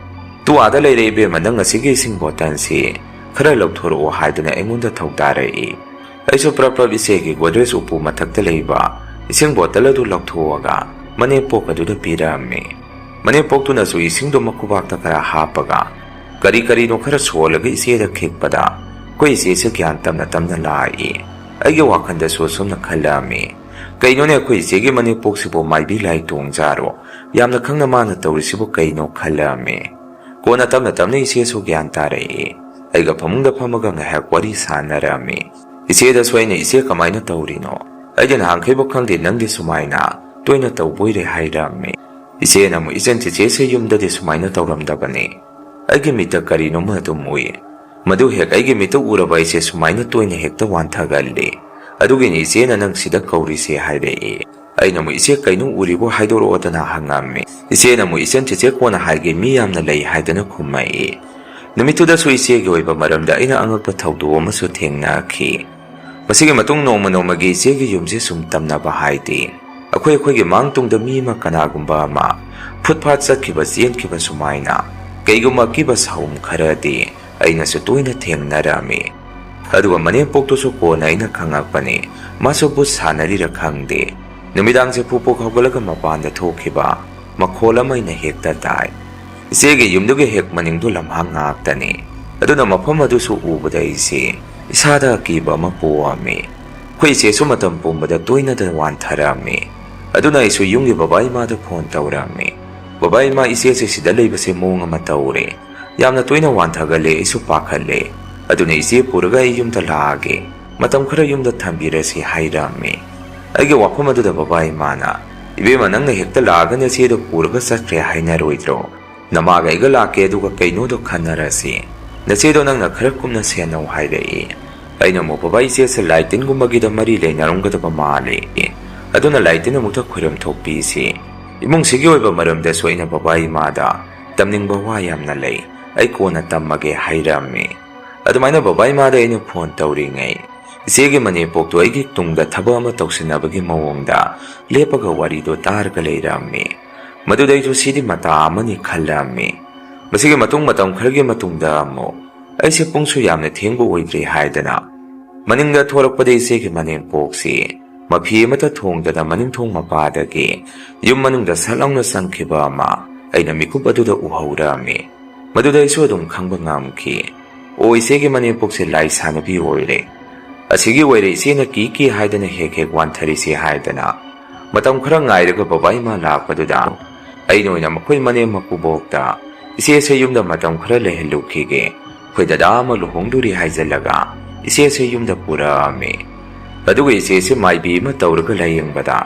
"ꯇꯨ ꯑꯥꯗ ꯂꯩꯔꯦ ꯏꯕꯦꯝꯃ, ꯅꯪ ꯉꯁꯤꯒꯤ ꯏꯁꯤꯡ ꯕꯣꯇꯜꯁꯤ ꯈꯔ ꯂꯧꯊꯣꯔꯛꯑꯣ" ꯍꯥꯏꯗꯨꯅ ꯑꯩꯉꯣꯟꯗ ꯊꯧꯗꯥꯔꯛꯏ꯫ ꯑꯩꯁꯨ ꯄ꯭ꯔꯞ ꯄ꯭ꯔꯞ ꯏꯆꯦꯒꯤ ꯒꯣꯗ꯭ꯔꯦꯖ ꯎꯄꯨ ꯃꯊꯛꯇ ꯂꯩꯕ ꯏꯁꯤꯡ ꯕꯣꯇꯜ ꯑꯗꯨ ꯂꯧꯊꯣꯛꯑꯒ ꯃꯅꯦꯝꯄꯣꯛ ꯑꯗꯨꯗ ꯄꯤꯔꯛꯑꯝꯃꯤ꯫ ꯃꯅꯦꯝꯄꯣꯛꯇꯨꯅꯁꯨ ꯏꯁꯤꯡꯗꯣ ꯃꯈꯨꯕꯥꯛꯇ ꯈꯔ ꯍꯥꯞꯄꯒ ꯀꯔꯤ ꯀꯔꯤꯅꯣ ꯈꯔ ꯁꯣꯜꯂꯒ ꯏꯆꯦꯗ ꯈꯤꯛꯄꯗ ꯑꯩꯈꯣꯏ ꯏꯆꯦꯁꯦ ꯒ꯭ꯌꯥꯟ ꯇꯞꯅ ꯇꯞꯅ ꯂꯥꯛꯏ꯫ ꯑꯩꯒꯤ ꯋꯥꯈꯜꯗꯁꯨ ꯑꯁꯨꯝꯅ ꯈꯜꯂꯛꯑꯝꯃꯤ, "ꯀꯩꯅꯣꯅꯦ, ꯑꯩꯈꯣꯏ ꯏꯆꯦꯒꯤ ꯃꯅꯦꯝꯄꯣꯛꯁꯤꯕꯨ ꯃꯥꯏꯕꯤ ꯂꯥꯏ ꯇꯣꯡꯖꯥꯔꯣ? ꯌꯥꯝꯅ ꯈꯪꯅ ꯃꯥꯅ ꯇꯧꯔꯤꯁꯤꯕꯨ ꯀꯩꯅꯣ?" ꯈꯜꯂꯛꯑꯝꯃꯤ꯫ ꯀꯣꯟꯅ ꯇꯞꯅ ꯇꯞꯅ ꯏꯆꯦꯁꯨ ꯒ꯭ꯌꯥꯟ ꯇꯥꯔꯛꯏ꯫ ꯑꯩꯒ ꯐꯃꯨꯡꯗ ꯐꯝꯃꯒ ꯉꯥꯏꯍꯥꯛ ꯋꯥꯔꯤ ꯁꯥꯟꯅꯔꯝꯃꯤ꯫ ꯏꯆꯦꯗꯁꯨ ꯑꯩꯅ, "ꯏꯆꯦ, ꯀꯃꯥꯏꯅ ꯇꯧꯔꯤꯅꯣ? ꯑꯩꯗꯤ ꯅꯍꯥꯟꯈꯩꯕꯨ ꯈꯪꯗꯦ, ꯅꯪꯗꯤ ꯁꯨꯃꯥꯏꯅ ꯇꯣꯏꯅ ꯇꯧꯕꯣꯏꯔꯦ" ꯍꯥꯏꯔꯝꯃꯤ꯫ ꯏꯆꯦꯅ ꯑꯃꯨꯛ, "ꯏꯆꯟ, ꯆꯦꯆꯦꯁꯦ ꯌꯨꯝꯗꯗꯤ ꯁꯨꯃꯥꯏꯅ ꯇꯧꯔꯝꯗꯕꯅꯤ꯫ ꯑꯩꯒꯤ ꯃꯤꯠꯇ ꯀꯔꯤꯅꯣꯃ ꯑꯗꯨꯝ ꯎꯏ꯫ ꯃꯗꯨ ꯍꯦꯛ ꯑꯩꯒꯤ ꯃꯤꯠꯇ ꯎꯔꯕ ꯑꯩꯁꯦ ꯁꯨꯃꯥꯏꯅ ꯇꯣꯏꯅ ꯍꯦꯛꯇ ꯋꯥꯟꯊꯒꯜꯂꯤ꯫ ꯑꯗꯨꯒꯤꯅꯤ ꯏꯆꯦꯅ ꯅꯪ ꯁꯤꯗ ꯀꯧꯔꯤꯁꯦ" ꯍꯥꯏꯔꯛꯏ꯫ ꯑꯩꯅ ꯑꯃꯨꯛ, "ꯏꯆꯦ, ꯀꯩꯅꯣ ꯎꯔꯤꯕꯣ ꯍꯥꯏꯗꯣꯔꯛꯑꯣꯗꯅ" ꯍꯪꯉꯝꯃꯤ꯫ ꯏꯆꯦꯅ ꯑꯃꯨꯛ, "ꯏꯆꯟ, ꯆꯦꯆꯦ ꯀꯣꯟꯅ ꯍꯥꯏꯒꯦ, ꯃꯤ ꯌꯥꯝꯅ ꯂꯩ" ꯍꯥꯏꯗꯅ ꯈꯨꯝꯃꯛꯏ꯫ ꯅꯨꯃꯤꯠꯇꯨꯗꯁꯨ ꯏꯆꯦꯒꯤ ꯑꯣꯏꯕ ꯃꯔꯝꯗ ꯑꯩꯅ ꯑꯉꯛꯄ ꯊꯧꯗꯣꯛ ꯑꯃꯁꯨ ꯊꯦꯡꯅꯈꯤ꯫ ꯃꯁꯤꯒꯤ ꯃꯇꯨꯡ ꯅꯣꯡꯃ ꯅꯣꯡꯃꯒꯤ ꯏꯆꯦꯒꯤ ꯌꯨꯝꯁꯦ ꯁꯨꯝ ꯇꯝꯅꯕ ꯍꯥꯏꯗꯤ, ꯑꯩꯈꯣꯏ ꯑꯩꯈꯣꯏꯒꯤ ꯃꯥꯡ ꯇꯨꯡꯗ ꯃꯤ ꯑꯃ, ꯀꯅꯥꯒꯨꯝꯕ ꯑꯃ ꯐꯨꯠ ꯐꯥꯠ ꯆꯠꯈꯤꯕ, ꯆꯦꯟꯈꯤꯕ ꯁꯨꯃꯥꯏꯅ ꯀꯩꯒꯨꯝꯕ ꯑꯀꯤꯕ ꯁꯥꯎꯝ ꯈꯔꯗꯤ ꯑꯩꯅꯁꯨ ꯇꯣꯏꯅ ꯊꯦꯡꯅꯔꯝꯃꯤ꯫ ꯑꯗꯨꯒ ꯃꯅꯦꯝꯄꯣꯛꯇꯨꯁꯨ ꯀꯣꯟꯅ ꯑꯩꯅ ꯈꯪꯉꯛꯄꯅꯤ, ꯃꯥꯁꯨ ꯚꯨꯠ ꯁꯥꯟꯅꯔꯤꯔ ꯈꯪꯗꯦ, ꯅꯨꯃꯤꯗꯥꯡꯁꯦ ꯄꯨꯛ ꯄꯨꯛ ꯍꯧꯒꯠꯂꯒ ꯃꯄꯥꯟꯗ ꯊꯣꯛꯈꯤꯕ ꯃꯈꯣꯜ ꯑꯃ ꯑꯩꯅ ꯍꯦꯛꯇ ꯇꯥꯏ꯫ ꯏꯆꯦꯒꯤ ꯌꯨꯝꯗꯨꯒꯤ ꯍꯦꯛ ꯃꯅꯤꯡꯗꯨ ꯂꯝꯍꯥꯡ ꯉꯥꯛꯇꯅꯤ꯫ ꯑꯗꯨꯅ ꯃꯐꯝ ꯑꯗꯨꯁꯨ ꯎꯕꯗ ꯑꯩꯁꯦ ꯏꯁꯥꯗ ꯑꯀꯤꯕ ꯑꯃ ꯄꯣꯛꯑꯝꯃꯤ꯫ ꯑꯩꯈꯣꯏ ꯏꯆꯦꯁꯨ ꯃꯇꯝ ꯄꯨꯝꯕꯗ ꯇꯣꯏꯅꯗ ꯋꯥꯟꯊꯔꯝꯃꯤ꯫ ꯑꯗꯨꯅ ꯑꯩꯁꯨ ꯌꯨꯝꯒꯤ ꯕꯕꯥ ꯏꯃꯥꯗ ꯐꯣꯟ ꯇꯧꯔꯝꯃꯤ꯫ "ꯕꯕꯥ ꯏꯃꯥ, ꯏꯆꯦꯁꯦ ꯁꯤꯗ ꯂꯩꯕꯁꯦ ꯃꯑꯣꯡ ꯑꯃ ꯇꯧꯔꯦ꯫ ꯌꯥꯝꯅ ꯇꯣꯏꯅ ꯋꯥꯟꯊꯒꯜꯂꯦ, ꯑꯩꯁꯨ ꯄꯥꯈꯠꯂꯦ꯫ ꯑꯗꯨꯅ ꯏꯆꯦ ꯄꯨꯔꯒ ꯑꯩ ꯌꯨꯝꯗ ꯂꯥꯛꯑꯒꯦ꯫ ꯃꯇꯝ ꯈꯔ ꯌꯨꯝꯗ ꯊꯝꯕꯤꯔꯁꯤ" ꯍꯥꯏꯔꯝꯃꯤ꯫ ꯑꯩꯒꯤ ꯋꯥꯐꯝ ꯑꯗꯨꯗ ꯕꯕꯥ ꯏꯃꯥꯅ, "ꯏꯕꯦꯝꯃ, ꯅꯪꯅ ꯍꯦꯛꯇ ꯂꯥꯛꯑꯒ ꯅꯆꯦꯗꯣ ꯄꯨꯔꯒ ꯆꯠꯈ꯭ꯔꯦ ꯍꯥꯏꯅꯔꯣꯏꯗ꯭ꯔꯣ? ꯅꯃꯥꯒ ꯑꯩꯒ ꯂꯥꯛꯀꯦ, ꯑꯗꯨꯒ ꯀꯩꯅꯣꯗꯣ ꯈꯟꯅꯔꯁꯤ꯫ ꯅꯆꯦꯗꯣ ꯅꯪꯅ ꯈꯔ ꯀꯨꯞꯅ ꯁꯦꯟꯅꯧ" ꯍꯥꯏꯔꯛꯏ꯫ ꯑꯩꯅ ꯑꯃꯨꯛ, "ꯕꯕꯥ, ꯏꯆꯦꯁꯦ ꯂꯥꯏ ꯇꯤꯟꯒꯨꯝꯕꯒꯤꯗ ꯃꯔꯤ ꯂꯩꯅꯔꯝꯒꯗꯕ ꯃꯥꯜꯂꯤ꯫ ꯑꯗꯨꯅ ꯂꯥꯏ ꯇꯤꯟ ꯑꯃꯨꯛꯇ ꯈꯣꯏꯔꯝ ꯊꯣꯛꯄꯤꯁꯤ꯫ ꯏꯃꯨꯡꯁꯤꯒꯤ ꯑꯣꯏꯕ ꯃꯔꯝꯗꯁꯨ ꯑꯩꯅ ꯕꯕꯥ ꯏꯃꯥꯗ ꯇꯝꯅꯤꯡꯕ ꯋꯥ ꯌꯥꯝꯅ ꯂꯩ, ꯑꯩ ꯀꯣꯟꯅ ꯇꯝꯃꯒꯦ ꯍꯥꯏꯔꯝꯃꯤ꯫ ꯑꯗꯨꯃꯥꯏꯅ ꯕꯕꯥ ꯏꯃꯥꯗ ꯑꯩꯅ ꯐꯣꯟ ꯇꯧꯔꯤꯉꯩ, ꯏꯆꯦꯒꯤ ꯃꯅꯦꯝꯄꯣꯛꯇꯨ ꯑꯩꯒꯤ ꯇꯨꯡꯗ ꯊꯕꯛ ꯑꯃ ꯇꯧꯁꯤꯟꯅꯕꯒꯤ ꯃꯑꯣꯡꯗ ꯂꯦꯞꯄꯒ ꯋꯥꯔꯤꯗꯨ ꯇꯥꯔꯒ ꯂꯩꯔꯝꯃꯤ꯫ ꯃꯗꯨꯗ ꯑꯩꯁꯨ ꯁꯤꯗꯤ ꯃꯇꯥ ꯑꯃꯅꯤ ꯈꯜꯂꯝꯃꯤ꯫ ꯃꯁꯤꯒꯤ ꯃꯇꯨꯡ ꯃꯇꯝ ꯈꯔꯒꯤ ꯃꯇꯨꯡꯗ ꯑꯃꯨꯛ ꯑꯩꯁꯦ ꯄꯨꯡꯁꯨ ꯌꯥꯝꯅ ꯊꯦꯡꯕ ꯑꯣꯏꯗ꯭ꯔꯤ ꯍꯥꯏꯗꯅ ꯃꯅꯤꯡꯗ ꯊꯣꯔꯛꯄꯗ ꯏꯆꯦꯒꯤ ꯃꯅꯦꯝꯄꯣꯛꯁꯤ ꯃꯐꯤ ꯑꯃꯠꯇ ꯊꯣꯡꯗꯅ ꯃꯅꯤꯡ ꯊꯣꯡ ꯃꯄꯥꯗꯒꯤ ꯌꯨꯝ ꯃꯅꯨꯡꯗ ꯁꯠ ꯂꯥꯎꯅ ꯆꯪꯈꯤꯕ ꯑꯃ ꯑꯩꯅ ꯃꯤꯀꯨꯞ ꯑꯗꯨꯗ ꯎꯍꯧꯔꯝꯃꯤ꯫ ꯃꯗꯨꯗ ꯑꯩꯁꯨ ꯑꯗꯨꯝ ꯈꯪꯕ ꯉꯝꯈꯤ, ꯑꯣ, ꯏꯆꯦꯒꯤ ꯃꯅꯦꯝꯄꯣꯛꯁꯦ ꯂꯥꯏ ꯁꯥꯟꯅꯕꯤ ꯑꯣꯏꯔꯦ꯫ ꯑꯁꯤꯒꯤ ꯑꯣꯏꯔꯦ ꯏꯆꯦꯅ ꯀꯤ ꯀꯤ ꯍꯥꯏꯗꯅ ꯍꯦꯛ ꯍꯦꯛ ꯋꯥꯟꯊꯔꯤꯁꯦ ꯍꯥꯏꯗꯅ ꯃꯇꯝ ꯈꯔ ꯉꯥꯏꯔꯒ ꯕꯕꯥ ꯏꯃꯥ ꯂꯥꯛꯄꯗꯨꯗ ꯑꯩꯅ ꯑꯣꯏꯅ ꯃꯈꯣꯏ ꯃꯅꯦꯝ ꯃꯀꯨꯕꯣꯛꯇ ꯏꯆꯦꯁꯦ ꯌꯨꯝꯗ ꯃꯇꯝ ꯈꯔ ꯂꯩꯍꯜꯂꯨꯈꯤꯒꯦ, ꯑꯩꯈꯣꯏ ꯗꯗꯥ ꯑꯃ ꯂꯨꯍꯣꯡꯗꯣꯔꯤ ꯍꯥꯏꯖꯜꯂꯒ ꯏꯆꯦꯁꯦ ꯌꯨꯝꯗ ꯄꯨꯔꯛꯑꯝꯃꯤ꯫ ꯑꯗꯨꯒ ꯏꯆꯦꯁꯦ ꯃꯥꯏꯕꯤ ꯑꯃ ꯇꯧꯔꯒ ꯂꯥꯌꯦꯡꯕꯗ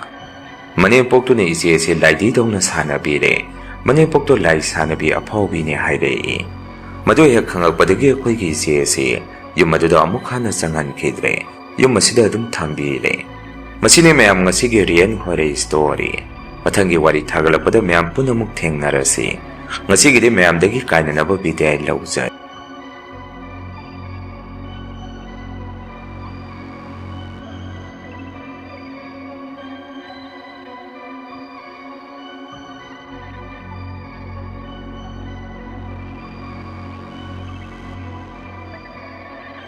ꯃꯅꯦꯝꯄꯣꯛꯇꯨꯅ ꯏꯆꯦꯁꯦ ꯂꯥꯏꯙꯤꯗꯧꯅ ꯁꯥꯟꯅꯕꯤꯔꯦ꯫ ꯃꯅꯦꯝꯄꯣꯛꯇꯣ ꯂꯥꯏ ꯁꯥꯟꯅꯕꯤ ꯑꯐꯥꯎꯕꯤꯅꯦ ꯍꯥꯏꯔꯛꯏ꯫ ꯃꯗꯨ ꯍꯦꯛ ꯈꯪꯉꯛꯄꯗꯒꯤ ꯑꯩꯈꯣꯏꯒꯤ ꯏꯆꯦ ꯑꯁꯤ ꯌꯨꯝ ꯑꯗꯨꯗ ꯑꯃꯨꯛ ꯍꯟꯅ ꯆꯪꯍꯟꯈꯤꯗ꯭ꯔꯦ꯫ ꯌꯨꯝ ꯑꯁꯤꯗ ꯑꯗꯨꯝ ꯊꯝꯕꯤꯔꯦ꯫ ꯃꯁꯤꯅꯤ ꯃꯌꯥꯝ ꯉꯁꯤꯒꯤ real horror story꯫ ꯃꯊꯪꯒꯤ ꯋꯥꯔꯤ ꯊꯥꯒꯠꯂꯛꯄꯗ ꯃꯌꯥꯝ ꯄꯨꯟꯅ ꯑꯃꯨꯛ ꯊꯦꯡꯅꯔꯁꯤ꯫ ꯉꯁꯤꯒꯤꯗꯤ ꯃꯌꯥꯝꯗꯒꯤ ꯀꯥꯏꯅꯅꯕ ꯕꯤꯗꯥꯏ ꯂꯧꯖꯔꯦ꯫